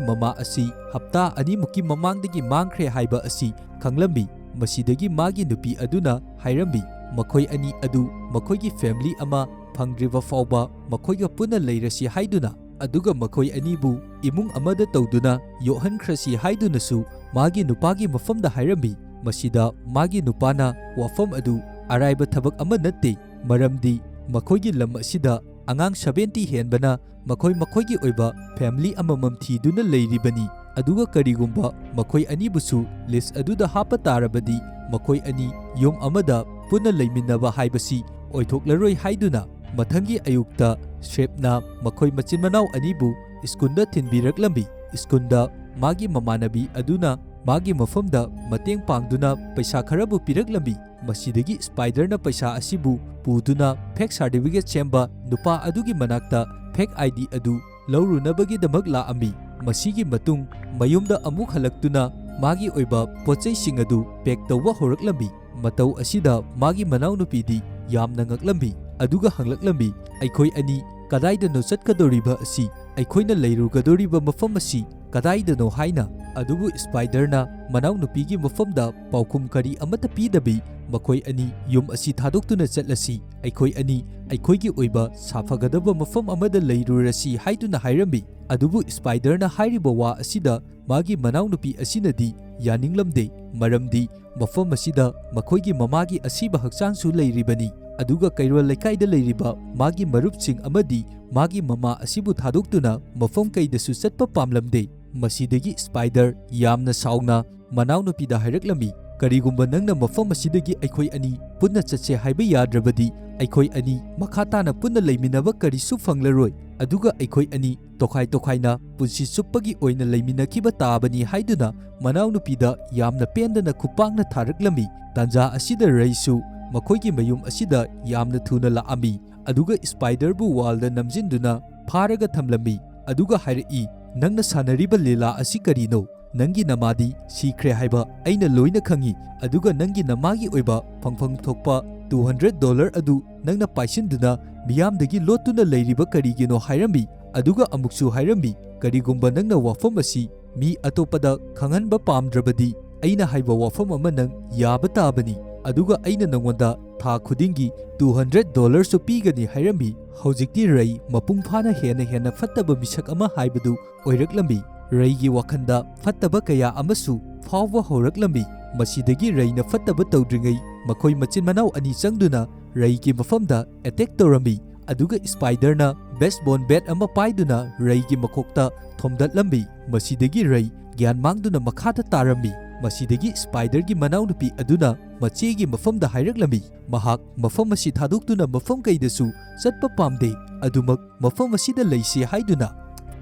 ꯃꯃꯥ ꯑꯁꯤ ꯍꯞꯇꯥ ꯑꯅꯤꯃꯨꯛꯀꯤ ꯃꯃꯥꯡꯗꯒꯤ ꯃꯥꯡꯈ꯭ꯔꯦ ꯍꯥꯏꯕ ꯑꯁꯤ ꯈꯪꯂꯝꯃꯤ꯫ ꯃꯁꯤꯗꯒꯤ ꯃꯥꯒꯤ ꯅꯨꯄꯤ ꯑꯗꯨꯅ ꯍꯥꯏꯔꯝꯃꯤ, ꯃꯈꯣꯏ ꯑꯅꯤ ꯑꯗꯨ ꯃꯈꯣꯏꯒꯤ ꯐꯦꯃꯤꯂꯤ ꯑꯃ ꯐꯪꯗ꯭ꯔꯤꯕ ꯐꯥꯎꯕ ꯃꯈꯣꯏꯒ ꯄꯨꯟꯅ ꯂꯩꯔꯁꯤ ꯍꯥꯏꯗꯨꯅ, ꯑꯗꯨꯒ ꯃꯈꯣꯏ ꯑꯅꯤꯕꯨ ꯏꯃꯨꯡ ꯑꯃꯗ ꯇꯧꯗꯨꯅ ꯌꯣꯛꯍꯟꯈ꯭ꯔꯁꯤ ꯍꯥꯏꯗꯨꯅꯁꯨ ꯃꯥꯒꯤ ꯅꯨꯄꯥꯒꯤ ꯃꯐꯝꯗ ꯍꯥꯏꯔꯝꯃꯤ꯫ ꯃꯁꯤꯗ ꯃꯥꯒꯤ ꯅꯨꯄꯥꯅ ꯋꯥꯐꯝ ꯑꯗꯨ ꯑꯔꯥꯏꯕ ꯊꯕꯛ ꯑꯃ ꯅꯠꯇꯦ, ꯃꯔꯝꯗꯤ ꯃꯈꯣꯏꯒꯤ ꯂꯝ ꯑꯁꯤꯗ ꯑꯉꯥꯡ ꯁꯚꯦꯟꯇꯤ ꯍꯦꯟꯕꯅ ꯃꯈꯣꯏ ꯃꯈꯣꯏꯒꯤ ꯑꯣꯏꯕ ꯐꯦꯃꯤꯂꯤ ꯑꯃꯃꯝ ꯊꯤꯗꯨꯅ ꯂꯩꯔꯤꯕꯅꯤ꯫ ꯑꯗꯨꯒ ꯀꯔꯤꯒꯨꯝꯕ ꯃꯈꯣꯏ ꯑꯅꯤꯕꯨꯁꯨ ꯂꯤꯁ꯭ꯠ ꯑꯗꯨꯗ ꯍꯥꯞꯄ ꯇꯥꯔꯕꯗꯤ ꯃꯈꯣꯏ ꯑꯅꯤ ꯌꯨꯝ ꯑꯃꯗ ꯄꯨꯟꯅ ꯂꯩꯃꯤꯟꯅꯕ ꯍꯥꯏꯕꯁꯤ ꯑꯣꯏꯊꯣꯛꯂꯔꯣꯏ ꯍꯥꯏꯗꯨꯅ ꯃꯊꯪꯒꯤ ꯑꯌꯨꯛꯇ ꯁꯤꯔꯤꯞꯅ ꯃꯈꯣꯏ ꯃꯆꯤꯟ ꯃꯅꯥꯎ ꯑꯅꯤꯕꯨ ꯁ꯭ꯀꯨꯜꯗ ꯊꯤꯟꯕꯤꯔꯛꯂꯝꯃꯤ꯫ ꯁ꯭ꯀꯨꯜꯗ ꯃꯥꯒꯤ ꯃꯃꯥꯟꯅꯕꯤ ꯑꯗꯨꯅ ꯃꯥꯒꯤ ꯃꯐꯝꯗ ꯃꯇꯦꯡ ꯄꯥꯡꯗꯨꯅ ꯄꯩꯁꯥ ꯈꯔꯕꯨ ꯄꯤꯔꯛꯂꯝꯃꯤ꯫ ꯃꯁꯤꯗꯒꯤ ꯁ꯭ꯄꯥꯏꯗꯔꯅ ꯄꯩꯁꯥ ꯑꯁꯤꯕꯨ ꯄꯨꯗꯨꯅ ꯐꯦꯛ ꯁꯥꯔꯇꯤꯐꯤꯀꯦꯠ ꯁꯦꯝꯕ ꯅꯨꯄꯥ ꯑꯗꯨꯒꯤ ꯃꯅꯥꯛꯇ ꯐꯦꯛ ꯑꯥꯏ ꯗꯤ ꯑꯗꯨ ꯂꯧꯔꯨꯅꯕꯒꯤꯗꯃꯛ ꯂꯥꯛꯑꯝꯃꯤ꯫ ꯃꯁꯤꯒꯤ ꯃꯇꯨꯡ ꯃꯌꯨꯝꯗ ꯑꯃꯨꯛ ꯍꯜꯂꯛꯇꯨꯅ ꯃꯥꯒꯤ ꯑꯣꯏꯕ ꯄꯣꯠꯆꯩꯁꯤꯡ ꯑꯗꯨ ꯄꯦꯛ ꯇꯧꯕ ꯍꯧꯔꯛꯂꯝꯃꯤ꯫ ꯃꯇꯧ ꯑꯁꯤꯗ ꯃꯥꯒꯤ ꯃꯅꯥꯎꯅꯨꯄꯤꯗꯤ ꯌꯥꯝꯅ ꯉꯛꯂꯝꯃꯤ, ꯑꯗꯨꯒ ꯍꯪꯂꯛꯂꯝꯃꯤ, "ꯑꯩꯈꯣꯏ ꯑꯅꯤ ꯀꯗꯥꯏꯗꯅꯣ ꯆꯠꯀꯗꯧꯔꯤꯕ ꯑꯁꯤ? ꯑꯩꯈꯣꯏꯅ ꯂꯩꯔꯨꯒꯗꯧꯔꯤꯕ ꯃꯐꯝ ꯑꯁꯤ ꯀꯗꯥꯏꯗꯅꯣ?" ꯍꯥꯏꯅ꯫ ꯑꯗꯨꯕꯨ ꯁ꯭ꯄꯥꯏꯗꯔꯅ ꯃꯅꯥꯎꯅꯨꯄꯤꯒꯤ ꯃꯐꯝꯗ ꯄꯥꯎꯈꯨꯝ ꯀꯔꯤ ꯑꯃꯠꯇ ꯄꯤꯗꯕꯤ, ꯃꯈꯣꯏ ꯑꯅꯤ ꯌꯨꯝ ꯑꯁꯤ ꯊꯥꯗꯣꯛꯇꯨꯅ ꯆꯠꯂꯁꯤ, ꯑꯩꯈꯣꯏ ꯑꯅꯤ ꯑꯩꯈꯣꯏꯒꯤ ꯑꯣꯏꯕ ꯁꯥꯐꯒꯗꯕ ꯃꯐꯝ ꯑꯃꯗ ꯂꯩꯔꯨꯔꯁꯤ ꯍꯥꯏꯗꯨꯅ ꯍꯥꯏꯔꯝꯃꯤ꯫ ꯑꯗꯨꯕꯨ ꯁ꯭ꯄꯥꯏꯗꯔꯅ ꯍꯥꯏꯔꯤꯕ ꯋꯥ ꯑꯁꯤꯗ ꯃꯥꯒꯤ ꯃꯅꯥꯎꯅꯨꯄꯤ ꯑꯁꯤꯅꯗꯤ ꯌꯥꯅꯤꯡꯂꯝꯗꯦ, ꯃꯔꯝꯗꯤ ꯃꯐꯝ ꯑꯁꯤꯗ ꯃꯈꯣꯏꯒꯤ ꯃꯃꯥꯒꯤ ꯑꯁꯤꯕ ꯍꯛꯆꯥꯡꯁꯨ ꯂꯩꯔꯤꯕꯅꯤ, ꯑꯗꯨꯒ ꯀꯩꯔꯣꯜ ꯂꯩꯀꯥꯏꯗ ꯂꯩꯔꯤꯕ ꯃꯥꯒꯤ ꯃꯔꯨꯞꯁꯤꯡ ꯑꯃꯗꯤ ꯃꯥꯒꯤ ꯃꯃꯥ ꯑꯁꯤꯕꯨ ꯊꯥꯗꯣꯛꯇꯨꯅ ꯃꯐꯝ ꯀꯩꯗꯁꯨ ꯆꯠꯄ ꯄꯥꯝꯂꯝꯗꯦ꯫ ꯃꯁꯤꯗꯒꯤ ꯁ꯭ꯄꯥꯏꯗꯔ ꯌꯥꯝꯅ ꯁꯥꯎꯅ ꯃꯅꯥꯎꯅꯨꯄꯤꯗ ꯍꯥꯏꯔꯛꯂꯝꯃꯤ, "ꯀꯔꯤꯒꯨꯝꯕ ꯅꯪꯅ ꯃꯐꯝ ꯑꯁꯤꯗꯒꯤ ꯑꯩꯈꯣꯏ ꯑꯅꯤ ꯄꯨꯟꯅ ꯆꯠꯁꯦ ꯍꯥꯏꯕ ꯌꯥꯗ꯭ꯔꯕꯗꯤ, ꯑꯩꯈꯣꯏ ꯑꯅꯤ ꯃꯈꯥ ꯇꯥꯅ ꯄꯨꯟꯅ ꯂꯩꯃꯤꯟꯅꯕ ꯀꯔꯤꯁꯨ ꯐꯪꯂꯔꯣꯏ, ꯑꯗꯨꯒ ꯑꯩꯈꯣꯏ ꯑꯅꯤ ꯇꯣꯈꯥꯏ ꯇꯣꯈꯥꯏꯅ ꯄꯨꯟꯁꯤ ꯆꯨꯞꯄꯒꯤ ꯑꯣꯏꯅ ꯂꯩꯃꯤꯟꯅꯈꯤꯕ ꯇꯥꯕꯅꯤ" ꯍꯥꯏꯗꯨꯅ ꯃꯅꯥꯎꯅꯨꯄꯤꯗ ꯌꯥꯝꯅ ꯄꯦꯟꯗꯅ ꯈꯨꯄꯥꯛꯅ ꯊꯥꯔꯛꯂꯝꯃꯤ꯫ ꯇꯥꯟꯖꯥ ꯑꯁꯤꯗ ꯔꯩꯁꯨ ꯃꯈꯣꯏꯒꯤ ꯃꯌꯨꯝ ꯑꯁꯤꯗ ꯌꯥꯝꯅ ꯊꯨꯅ ꯂꯥꯛꯑꯝꯃꯤ, ꯑꯗꯨꯒ ꯁ꯭ꯄꯥꯏꯗꯔꯕꯨ ꯋꯥꯜꯗ ꯅꯝꯖꯤꯟꯗꯨꯅ ꯐꯥꯔꯒ ꯊꯝꯂꯝꯃꯤ, ꯑꯗꯨꯒ ꯍꯥꯏꯔꯛꯏ, "ꯅꯪꯅ ꯁꯥꯟꯅꯔꯤꯕ ꯂꯤꯂꯥ ꯑꯁꯤ ꯀꯔꯤꯅꯣ? ꯅꯪꯒꯤ ꯅꯃꯥꯗꯤ ꯁꯤꯈ꯭ꯔꯦ ꯍꯥꯏꯕ ꯑꯩꯅ ꯂꯣꯏꯅ ꯈꯪꯏ, ꯑꯗꯨꯒ ꯅꯪꯒꯤ ꯅꯃꯥꯒꯤ ꯑꯣꯏꯕ ꯐꯪꯐꯝ ꯊꯣꯛꯄ two hundred dollar ꯑꯗꯨ ꯅꯪꯅ ꯄꯥꯏꯁꯤꯟꯗꯨꯅ ꯃꯤꯌꯥꯝꯗꯒꯤ ꯂꯣꯠꯇꯨꯅ ꯂꯩꯔꯤꯕ ꯀꯔꯤꯒꯤꯅꯣ?" ꯍꯥꯏꯔꯝꯃꯤ, ꯑꯗꯨꯒ ꯑꯃꯨꯛꯁꯨ ꯍꯥꯏꯔꯝꯃꯤ, "ꯀꯔꯤꯒꯨꯝꯕ ꯅꯪꯅ ꯋꯥꯐꯝ ꯑꯁꯤ ꯃꯤ ꯑꯇꯣꯞꯄꯗ ꯈꯪꯍꯟꯕ ꯄꯥꯝꯗ꯭ꯔꯕꯗꯤ, ꯑꯩꯅ ꯍꯥꯏꯕ ꯋꯥꯐꯝ ꯑꯃ ꯅꯪ ꯌꯥꯕ ꯇꯥꯕꯅꯤ, ꯑꯗꯨꯒ ꯑꯩꯅ ꯅꯪꯉꯣꯟꯗ ꯊꯥ ꯈꯨꯗꯤꯡꯒꯤ two hundred dollarꯁꯨ ꯄꯤꯒꯅꯤ" ꯍꯥꯏꯔꯝꯃꯤ꯫ ꯍꯧꯖꯤꯛꯇꯤ ꯔꯩ ꯃꯄꯨꯡ ꯐꯥꯅ ꯍꯦꯟꯅ ꯍꯦꯟꯅ ꯐꯠꯇꯕ ꯃꯤꯁꯛ ꯑꯃ ꯍꯥꯏꯕꯗꯨ ꯑꯣꯏꯔꯛꯂꯝꯃꯤ꯫ ꯔꯩꯒꯤ ꯋꯥꯈꯜꯗ ꯐꯠꯇꯕ ꯀꯌꯥ ꯑꯃꯁꯨ ꯐꯥꯎꯕ ꯍꯧꯔꯛꯂꯝꯃꯤ꯫ ꯃꯁꯤꯗꯒꯤ ꯔꯩꯅ ꯐꯠꯇꯕ ꯇꯧꯗ꯭ꯔꯤꯉꯩ ꯃꯈꯣꯏ ꯃꯆꯤꯟ ꯃꯅꯥꯎ ꯑꯅꯤ ꯆꯪꯗꯨꯅ ꯔꯩꯒꯤ ꯃꯐꯝꯗ ꯑꯦꯇꯦꯛ ꯇꯧꯔꯝꯃꯤ, ꯑꯗꯨꯒ ꯁ꯭ꯄꯥꯏꯗꯔꯅ ꯕꯦꯁꯕꯣꯜ ꯕꯦꯠ ꯑꯃ ꯄꯥꯏꯗꯨꯅ ꯔꯩꯒꯤ ꯃꯀꯣꯛꯇ ꯊꯣꯝꯗꯠꯂꯝꯃꯤ꯫ ꯃꯁꯤꯗꯒꯤ ꯔꯩ ꯒ꯭ꯌꯥꯟ ꯃꯥꯡꯗꯨꯅ ꯃꯈꯥꯗ ꯇꯥꯔꯝꯃꯤ꯫ ꯃꯁꯤꯗꯒꯤ ꯁ꯭ꯄꯥꯏꯗꯔꯒꯤ ꯃꯅꯥꯎꯅꯨꯄꯤ ꯑꯗꯨꯅ ꯃꯆꯦꯒꯤ ꯃꯐꯝꯗ ꯍꯥꯏꯔꯛꯂꯝꯃꯤ, ꯃꯍꯥꯛ ꯃꯐꯝ ꯑꯁꯤ ꯊꯥꯗꯣꯛꯇꯨꯅ ꯃꯐꯝ ꯀꯩꯗꯁꯨ ꯆꯠꯄ ꯄꯥꯝꯗꯦ, ꯑꯗꯨꯃꯛ ꯃꯐꯝ ꯑꯁꯤꯗ ꯂꯩꯁꯤ ꯍꯥꯏꯗꯨꯅ꯫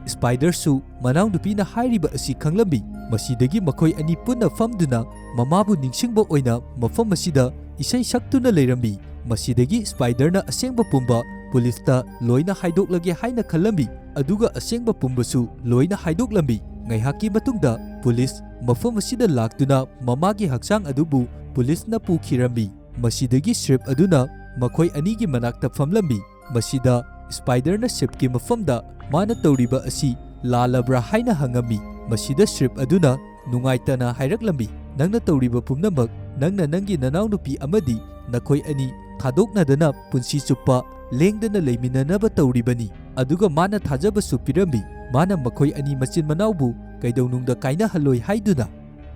ꯁ꯭ꯄꯥꯏꯗꯔꯁꯨ ꯃꯅꯥꯎꯅꯨꯄꯤꯅ ꯍꯥꯏꯔꯤꯕ ꯑꯁꯤ ꯈꯪꯂꯝꯃꯤ꯫ ꯃꯁꯤꯗꯒꯤ ꯃꯈꯣꯏ ꯑꯅꯤ ꯄꯨꯟꯅ ꯐꯝꯗꯨꯅ ꯃꯃꯥꯕꯨ ꯅꯤꯡꯁꯤꯡꯕ ꯑꯣꯏꯅ ꯃꯐꯝ ꯑꯁꯤꯗ ꯏꯁꯩ ꯁꯛꯇꯨꯅ ꯂꯩꯔꯝꯃꯤ꯫ ꯃꯁꯤꯗꯒꯤ ꯁ꯭ꯄꯥꯏꯗꯔꯅ ꯑꯁꯦꯡꯕ ꯄꯨꯝꯕ ꯄꯨꯂꯤꯁꯇ ꯂꯣꯏꯅ ꯍꯥꯏꯗꯣꯛꯂꯒꯦ ꯍꯥꯏꯅ ꯈꯜꯂꯝꯃꯤ, ꯑꯗꯨꯒ ꯑꯁꯦꯡꯕ ꯄꯨꯝꯕꯁꯨ ꯂꯣꯏꯅ ꯍꯥꯏꯗꯣꯛꯂꯝꯃꯤ꯫ ꯉꯥꯏꯍꯥꯛꯀꯤ ꯃꯇꯨꯡꯗ ꯄꯨꯂꯤꯁ ꯃꯐꯝ ꯑꯁꯤꯗ ꯂꯥꯛꯇꯨꯅ ꯃꯃꯥꯒꯤ ꯍꯛꯆꯥꯡ ꯑꯗꯨꯕꯨ ꯄꯨꯂꯤꯁꯅ ꯄꯨꯈꯤꯔꯝꯃꯤ꯫ ꯃꯁꯤꯗꯒꯤ ꯁ꯭ꯔꯤꯞ ꯑꯗꯨꯅ ꯃꯈꯣꯏ ꯑꯅꯤꯒꯤ ꯃꯅꯥꯛꯇ ꯐꯝꯂꯝꯃꯤ꯫ ꯃꯁꯤꯗ ꯁ꯭ꯄꯥꯏꯗꯔꯅ ꯁ꯭ꯔꯤꯞꯀꯤ ꯃꯐꯝꯗ ꯃꯥꯅ ꯇꯧꯔꯤꯕ ꯑꯁꯤ ꯂꯥꯜꯂꯕ꯭ꯔꯥ ꯍꯥꯏꯅ ꯍꯪꯉꯝꯃꯤ꯫ ꯃꯁꯤꯗ ꯁ꯭ꯔꯤꯞ ꯑꯗꯨꯅ ꯅꯨꯡꯉꯥꯏꯇꯅ ꯍꯥꯏꯔꯛꯂꯝꯃꯤ, "ꯅꯪꯅ ꯇꯧꯔꯤꯕ ꯄꯨꯝꯅꯃꯛ ꯅꯪꯅ ꯅꯪꯒꯤ ꯅꯅꯥꯎꯅꯨꯄꯤ ꯑꯃꯗꯤ ꯅꯈꯣꯏ ꯑꯅꯤ ꯊꯥꯗꯣꯛꯅꯗꯅ ꯄꯨꯟꯁꯤ ꯆꯨꯞꯄ ꯂꯦꯡꯗꯅ ꯂꯩꯃꯤꯟꯅꯅꯕ ꯇꯧꯔꯤꯕꯅꯤ꯫" ꯑꯗꯨꯒ ꯃꯥꯅ ꯊꯥꯖꯕꯁꯨ ꯄꯤꯔꯝꯃꯤ꯫ ꯃꯥꯅ ꯃꯈꯣꯏ ꯑꯅꯤ ꯃꯆꯤꯟ ꯃꯅꯥꯎꯕꯨ ꯀꯩꯗꯧꯅꯨꯡꯗ ꯀꯥꯏꯅꯍꯜꯂꯣꯏ ꯍꯥꯏꯗꯨꯅ꯫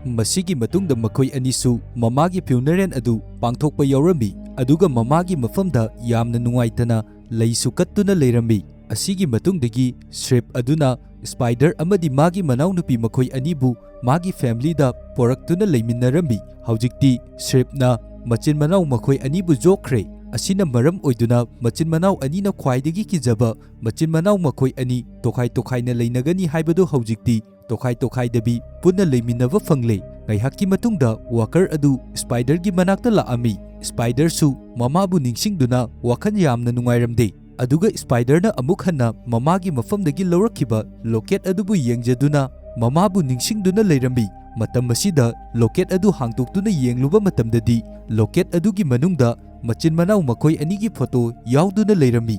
ꯃꯁꯤꯒꯤ ꯃꯇꯨꯡꯗ ꯃꯈꯣꯏ ꯑꯅꯤꯁꯨ ꯃꯃꯥꯒꯤ ꯐ꯭ꯌꯨꯅꯔꯦꯜ ꯑꯗꯨ ꯄꯥꯡꯊꯣꯛꯄ ꯌꯥꯎꯔꯝꯃꯤ, ꯑꯗꯨꯒ ꯃꯃꯥꯒꯤ ꯃꯐꯝꯗ ꯌꯥꯝꯅ ꯅꯨꯡꯉꯥꯏꯇꯅ ꯂꯩꯁꯨ ꯀꯠꯇꯨꯅ ꯂꯩꯔꯝꯃꯤ꯫ ꯑꯁꯤꯒꯤ ꯃꯇꯨꯡꯗꯒꯤ ꯁ꯭ꯔꯤꯞ ꯑꯗꯨꯅ ꯁ꯭ꯄꯥꯏꯗꯔ ꯑꯃꯗꯤ ꯃꯥꯒꯤ ꯃꯅꯥꯎꯅꯨꯄꯤ ꯃꯈꯣꯏ ꯑꯅꯤꯕꯨ ꯃꯥꯒꯤ ꯐꯦꯃꯤꯂꯤꯗ ꯄꯣꯔꯛꯇꯨꯅ ꯂꯩꯃꯤꯟꯅꯔꯝꯃꯤ꯫ ꯍꯧꯖꯤꯛꯇꯤ ꯁ꯭ꯔꯤꯞꯅ ꯃꯆꯤꯟ ꯃꯅꯥꯎ ꯃꯈꯣꯏ ꯑꯅꯤꯕꯨ ꯌꯣꯛꯈ꯭ꯔꯦ꯫ ꯑꯁꯤꯅ ꯃꯔꯝ ꯑꯣꯏꯗꯨꯅ ꯃꯆꯤꯟ ꯃꯅꯥꯎ ꯑꯅꯤꯅ ꯈ꯭ꯋꯥꯏꯗꯒꯤ ꯀꯤꯖꯕ ꯃꯆꯤꯟ ꯃꯅꯥꯎ ꯃꯈꯣꯏ ꯑꯅꯤ ꯇꯣꯈꯥꯏ ꯇꯣꯈꯥꯏꯅ ꯂꯩꯅꯒꯅꯤ ꯍꯥꯏꯕꯗꯨ ꯍꯧꯖꯤꯛꯇꯤ ꯇꯣꯈꯥꯏ ꯇꯣꯈꯥꯏꯗꯕꯤ ꯄꯨꯟꯅ ꯂꯩꯃꯤꯟꯅꯕ ꯐꯪꯂꯦ꯫ ꯉꯥꯏꯍꯥꯛꯀꯤ ꯃꯇꯨꯡꯗ ꯋꯥꯀꯔ ꯑꯗꯨ ꯁ꯭ꯄꯥꯏꯗꯔꯒꯤ ꯃꯅꯥꯛꯇ ꯂꯥꯛꯑꯝꯃꯤ꯫ ꯁ꯭ꯄꯥꯏꯗꯔꯁꯨ ꯃꯃꯥꯕꯨ ꯅꯤꯡꯁꯤꯡꯗꯨꯅ ꯋꯥꯈꯜ ꯌꯥꯝꯅ ꯅꯨꯡꯉꯥꯏꯔꯝꯗꯦ꯫ ꯑꯗꯨꯒ ꯁ꯭ꯄꯥꯏꯗꯔꯅ ꯑꯃꯨꯛ ꯍꯟꯅ ꯃꯃꯥꯒꯤ ꯃꯐꯝꯗꯒꯤ ꯂꯧꯔꯛꯈꯤꯕ ꯂꯣꯀꯦꯠ ꯑꯗꯨꯕꯨ ꯌꯦꯡꯖꯗꯨꯅ ꯃꯃꯥꯕꯨ ꯅꯤꯡꯁꯤꯡꯗꯨꯅ ꯂꯩꯔꯝꯃꯤ꯫ ꯃꯇꯝ ꯑꯁꯤꯗ ꯂꯣꯀꯦꯠ ꯑꯗꯨ ꯍꯥꯡꯗꯣꯛꯇꯨꯅ ꯌꯦꯡꯂꯨꯕ ꯃꯇꯝꯗꯗꯤ ꯂꯣꯀꯦꯠ ꯑꯗꯨꯒꯤ ꯃꯅꯨꯡꯗ ꯃꯆꯤꯟ ꯃꯅꯥꯎ ꯃꯈꯣꯏ ꯑꯅꯤꯒꯤ ꯐꯣꯇꯣ ꯌꯥꯎꯗꯨꯅ ꯂꯩꯔꯝꯃꯤ꯫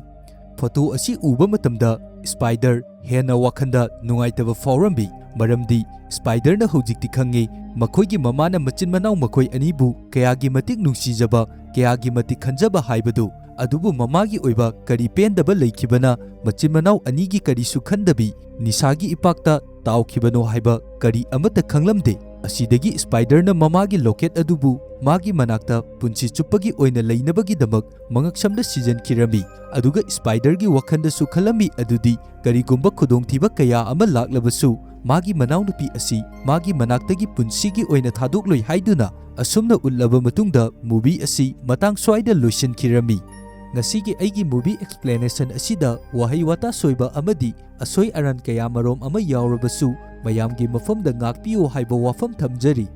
ꯐꯣꯇꯣ ꯑꯁꯤ ꯎꯕ ꯃꯇꯝꯗ ꯁ꯭ꯄꯥꯏꯗꯔ ꯍꯦꯟꯅ ꯋꯥꯈꯜꯗ ꯅꯨꯡꯉꯥꯏꯇꯕ ꯐꯥꯎꯔꯝꯃꯤ, ꯃꯔꯝꯗꯤ ꯁ꯭ꯄꯥꯏꯗꯔꯅ ꯍꯧꯖꯤꯛꯇꯤ ꯈꯪꯉꯦ ꯃꯈꯣꯏꯒꯤ ꯃꯃꯥꯅ ꯃꯆꯤꯟ ꯃꯅꯥꯎ ꯃꯈꯣꯏ ꯑꯅꯤꯕꯨ ꯀꯌꯥꯒꯤ ꯃꯇꯤꯛ ꯅꯨꯡꯁꯤꯖꯕ, ꯀꯌꯥꯒꯤ ꯃꯇꯤꯛ ꯈꯟꯖꯕ ꯍꯥꯏꯕꯗꯨ꯫ ꯑꯗꯨꯕꯨ ꯃꯃꯥꯒꯤ ꯑꯣꯏꯕ ꯀꯔꯤ ꯄꯦꯟꯗꯕ ꯂꯩꯈꯤꯕꯅ ꯃꯆꯤꯟ ꯃꯅꯥꯎ ꯑꯅꯤꯒꯤ ꯀꯔꯤꯁꯨ ꯈꯟꯗꯕꯤ ꯅꯤꯁꯥꯒꯤ ꯏꯄꯥꯛꯇ ꯇꯥꯎꯈꯤꯕꯅꯣ ꯍꯥꯏꯕ ꯀꯔꯤ ꯑꯃꯠꯇ ꯈꯪꯂꯝꯗꯦ꯫ ꯑꯁꯤꯗꯒꯤ ꯁ꯭ꯄꯥꯏꯗꯔꯅ ꯃꯃꯥꯒꯤ ꯂꯣꯀꯦꯠ ꯑꯗꯨꯕꯨ ꯃꯥꯒꯤ ꯃꯅꯥꯛꯇ ꯄꯨꯟꯁꯤ ꯆꯨꯞꯄꯒꯤ ꯑꯣꯏꯅ ꯂꯩꯅꯕꯒꯤꯗꯃꯛ ꯃꯉꯛꯁꯝꯗ ꯁꯤꯖꯟꯈꯤꯔꯝꯃꯤ꯫ ꯑꯗꯨꯒ ꯁ꯭ꯄꯥꯏꯗꯔꯒꯤ ꯋꯥꯈꯜꯗꯁꯨ ꯈꯜꯂꯝꯃꯤ ꯑꯗꯨꯗꯤ ꯀꯔꯤꯒꯨꯝꯕ ꯈꯨꯗꯣꯡꯊꯤꯕ ꯀꯌꯥ ꯑꯃ ꯂꯥꯛꯂꯕꯁꯨ ꯃꯥꯒꯤ ꯃꯅꯥꯎꯅꯨꯄꯤ ꯑꯁꯤ ꯃꯥꯒꯤ ꯃꯅꯥꯛꯇꯒꯤ ꯄꯨꯟꯁꯤꯒꯤ ꯑꯣꯏꯅ ꯊꯥꯗꯣꯛꯂꯣꯏ ꯍꯥꯏꯗꯨꯅ꯫ ꯑꯁꯨꯝꯅ ꯎꯠꯂꯕ ꯃꯇꯨꯡꯗ movie ꯑꯁꯤ ꯃꯇꯥꯡ ꯁ꯭ꯋꯥꯏꯗ ꯂꯣꯏꯁꯤꯟꯈꯤꯔꯝꯃꯤ꯫ ꯉꯁꯤꯒꯤ ꯑꯩꯒꯤ movie explanation ꯑꯁꯤꯗ ꯋꯥꯍꯩ ꯋꯥꯇꯥ ꯁꯣꯏꯕ ꯑꯃꯗꯤ ꯑꯁꯣꯏ ꯑꯔꯥꯟ ꯀꯌꯥ ꯃꯔꯣꯝ ꯑꯃ ꯌꯥꯎꯔꯕꯁꯨ ꯃꯌꯥꯝꯒꯤ ꯃꯐꯝꯗ ꯉꯥꯛꯄꯤꯌꯨ ꯍꯥꯏꯕ ꯋꯥꯐꯝ ꯊꯝꯖꯔꯤ꯫